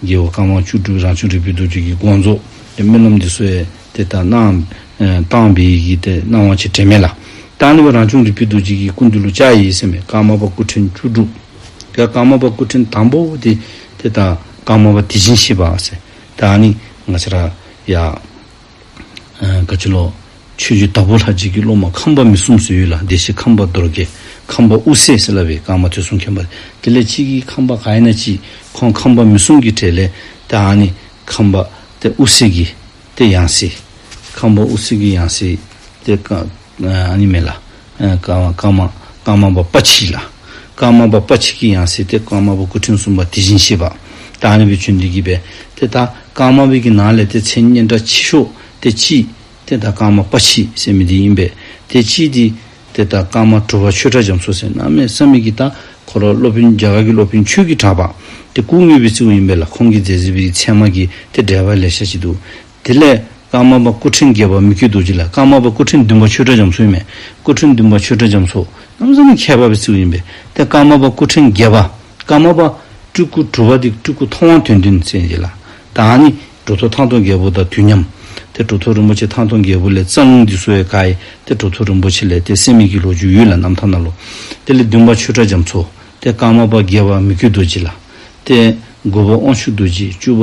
རྒྱལ་བ་ཀརྨ་བཅུ་དྲུག་རང་བྱུང་རིག་པའི་རྡོ་རྗེ་གི་དགོངས་རྫོགས་ཏེ་སྨོན་ལམ་འདི་ཚུ་ཡང་ཏེ་ད་གནང་ཨེ་བཏང་བའི་གི་ཏེ་གནང་བ་ཅིག་དྲན་མས་ལགས། ད་ཨ་ནི་སྦེ་རང་བྱུང་རིག་པའི་རྡོ་རྗེ་གི་སྐུ་མདུན་ལུ་བཅར་ཡི་ཟེར་མས། ཀརྨ་པ་སྐུ་ཕྲེང་བཅུ་དྲུག། ཀ་ཀརྨ་པ་སྐུ་ཕྲེང་དང་པོ་འདི་ཏེ་ད་ཀརྨ་པ་དེ་བཞིན་གཤེགས་པ་ཟེར། ད་ཨ་ནི་ང་བཅས་ར་ཡ་ཨ་ག་ཅི་ལོ། ཆོས་རྗེ་དྭགས་པོ་ལྷ་རྗེ་གི་སློབ་མ་ཁམས་པ་མི་གསུམ་ཟེར་ཡོད་ལགས། བདེ་གཤེགས་ཁམས་པ་རྡོར་རྒྱལ། ཁམས་པ་དབུ་སེ་ཟེར་སླབ་པའི་ཀརྨ་ཐོས་བསམ་མཁྱེན་པ། དེ་ལས་གཅིག་གིས་ཁམས་པ་ག་ཨིན་ན་ཅིག། ཁོང་ཁམས་པ་མི་གསུམ་གྱི་གྲས་ལས་ད་ཨ་ནི་ཁམས་པ་ཏེ་དབུ་སེ་གི་ཏེ་ཡང་སྲིད། ཁམས་པ་དབུ་སེ་གི་ཡང་སྲིད་ཏེ་ཀ་ཨ་ནི་མས་ལགས། ཨ་ཀརྨ་ཀརྨ་ཀརྨ་པ་པ་ཕྱི་ལགས། ཀརྨ་པ་པ་ཕྱི་གི་ཡང་སྲིད་ཏེ་ཀརྨ་པ་སྐུ་ཕྲེང་གསུམ་པ་དེ་བཞིན་གཤེགས་པ། ད་ཨ་ནི་སྦེ་བྱོན་ཏེ་གི་སྦེ་ཏེ་ད་ཀརྨ་པའི་གི་ནང་ལས་ཏེ་མཚན་སྙན་གྲགས་ཆེ་ཤོས་ཏེ་གཅིག་ཏེ་ད་ཀརྨ་པ་ཕྱི་ཟེར་མི་འདི་ཨིན་པས། ཏེ་གཅིག་འདི་ཏེ་ད་ཀརྨ་གྲུབ་པ་ཆོས་གྲགས་རྒྱ་མཚོ་ཟེར། གནམ་མེད་ས་མེད་ཀྱི་ད་ཁོ་ར་སློབ་དཔོན་རྒྱ་གར་གྱི་སློབ་དཔོན་ཆོས་ཀྱི་གྲགས་པ་ཏེ་སྐུ་དངོས་སྦེ་བརྩིཝ་ཨིན་པས་ལགས། ཁོང་གི་མཛད་རྗེས་པའི་ཚད་མ་གི་ཏེ་འགྲེལ་པ་ལེ་ཤ་ཅིག་འདུག། དེ་ལས་ཀརྨ་པ་སྐུ་ཕྲེང་བརྒྱད་པ་མི་བསྐྱོད་རྡོ་རྗེ་ལགས། ཀརྨ་པ་སྐུ་ཕྲེང་བདུན་པ་ཆོས་གྲགས་རྒྱ་མཚོ་ཨིན་མས། སྐུ་ཕྲེང་བདུན་པ་ཆོས་གྲགས་རྒྱ་མཚོ་གནམ་མེད་ས་མེད་མཁས་པ་སྦེ་བརྩིཝ་ཨིན་པས། ཏེ་ཀརྨ་པ་སྐུ་ཕྲེང་བརྒྱད་པ་ཀརྨ་པ་སྤྲུལ་སྐུ་གྲུབ་པ་འདི་སྤྲུལ་སྐུ་མཐོང་བ་དོན་བདུན་ཟེར་ཨིན་ལགས། ད་ཨ་ནི་གྲུབ་ཐོབ་ཐང་སྟོང་རྒྱལ་པོ་དང་དུས་མཉམ། ཏེ་གྲུབ་ཐོབ་རིན་པོ་ཆེ་ཐང་སྟོང་རྒྱལ་པོ་ལས་རྩ་རླུང་འདི་ཚུ་ཡང་ག་ཡི་ཏེ་གྲུབ་ཐོབ་རིན་པོ་ཆེ་ལས་ཏེ་གསན་མི་གི་ལོ་རྒྱུས་ཡོད་ལགས་རྣམ་ཐར་ནང་ལུ། དེ་ལས་བདུན་པ་ཆོས་གྲགས་རྒྱ་མཚོ། ཏེ་ཀརྨ་པ་བརྒྱད་པ་མི་བསྐྱོད་རྡོ་རྗེ་ལགས། ཏེ་དགུ་པ་དབང་ཕྱུག་རྡོ་རྗེ། བཅུ་པ་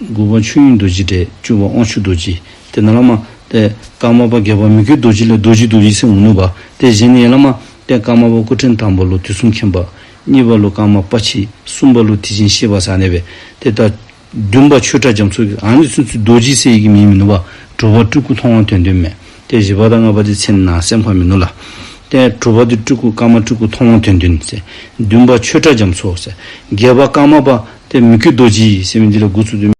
དགུ་པ་ཆོས་དབྱིངས་རྡོ་རྗེ་འདྲས། བཅུ་པ་དབང་ཕྱུག་རྡོ་རྗེ། ཏེ་ནཱ་ལས་མར་ཏེ་ཀརྨ་པ་བརྒྱད་པ་མི་བསྐྱོད་རྡོ་རྗེ་ལས་རྡོ་རྗེ་རྡོ་རྗེ་ཟེར་འོང་ནུག་པ། ཏེ་གཞན་ཡང་ལས་མར་ཏེ་ཀརྨ་པ་སྐུ་ཕྲེང་དང་པོ་ལུ་དུས་གསུམ་མཁྱེན་པ། གཉིས་པ་ལུ་ཀརྨ་པ་ཕྱི། གསུམ་པ་ལུ་དེ་བཞིན་གཤེགས་པ་ཟེར་ཨ་ནི་སྦེ། ཏེ་ད་བདུན་པ་ཆོས་གྲགས་རྒྱ་མཚོ་གི་ཨ་ནི་ཚུན་ཚོད་རྡོ་རྗེ་ཟེར་བའི་གི་མིང་མིན་ནུག་པ། གྲུབ་པ་སྤྲུལ་སྐུ་མཐོང་བ་དོན་བདུན་མས། ཏེ་བཞི་པ་དང་ལྔ་པ་འདི་མཚན་ནང་གསན་པ་མིན་ནུག་ལགས། ཏེ་གྲུབ་པ་འདི་སྤྲུལ་སྐུ་ཀརྨ་སྤྲུལ་སྐུ་མཐོང་བ་དོན་བདུན་ཟེར། བདུན་པ་ཆོས་གྲགས་རྒྱ་མཚོ་ཟེར། བརྒྱད་པ་ཀརྨ་པ་ཏེ་མི་བསྐྱོད་རྡོ་རྗེ་ཟེར་མི་འདི་ལས་འགོ་བཙུགས་ཏེ།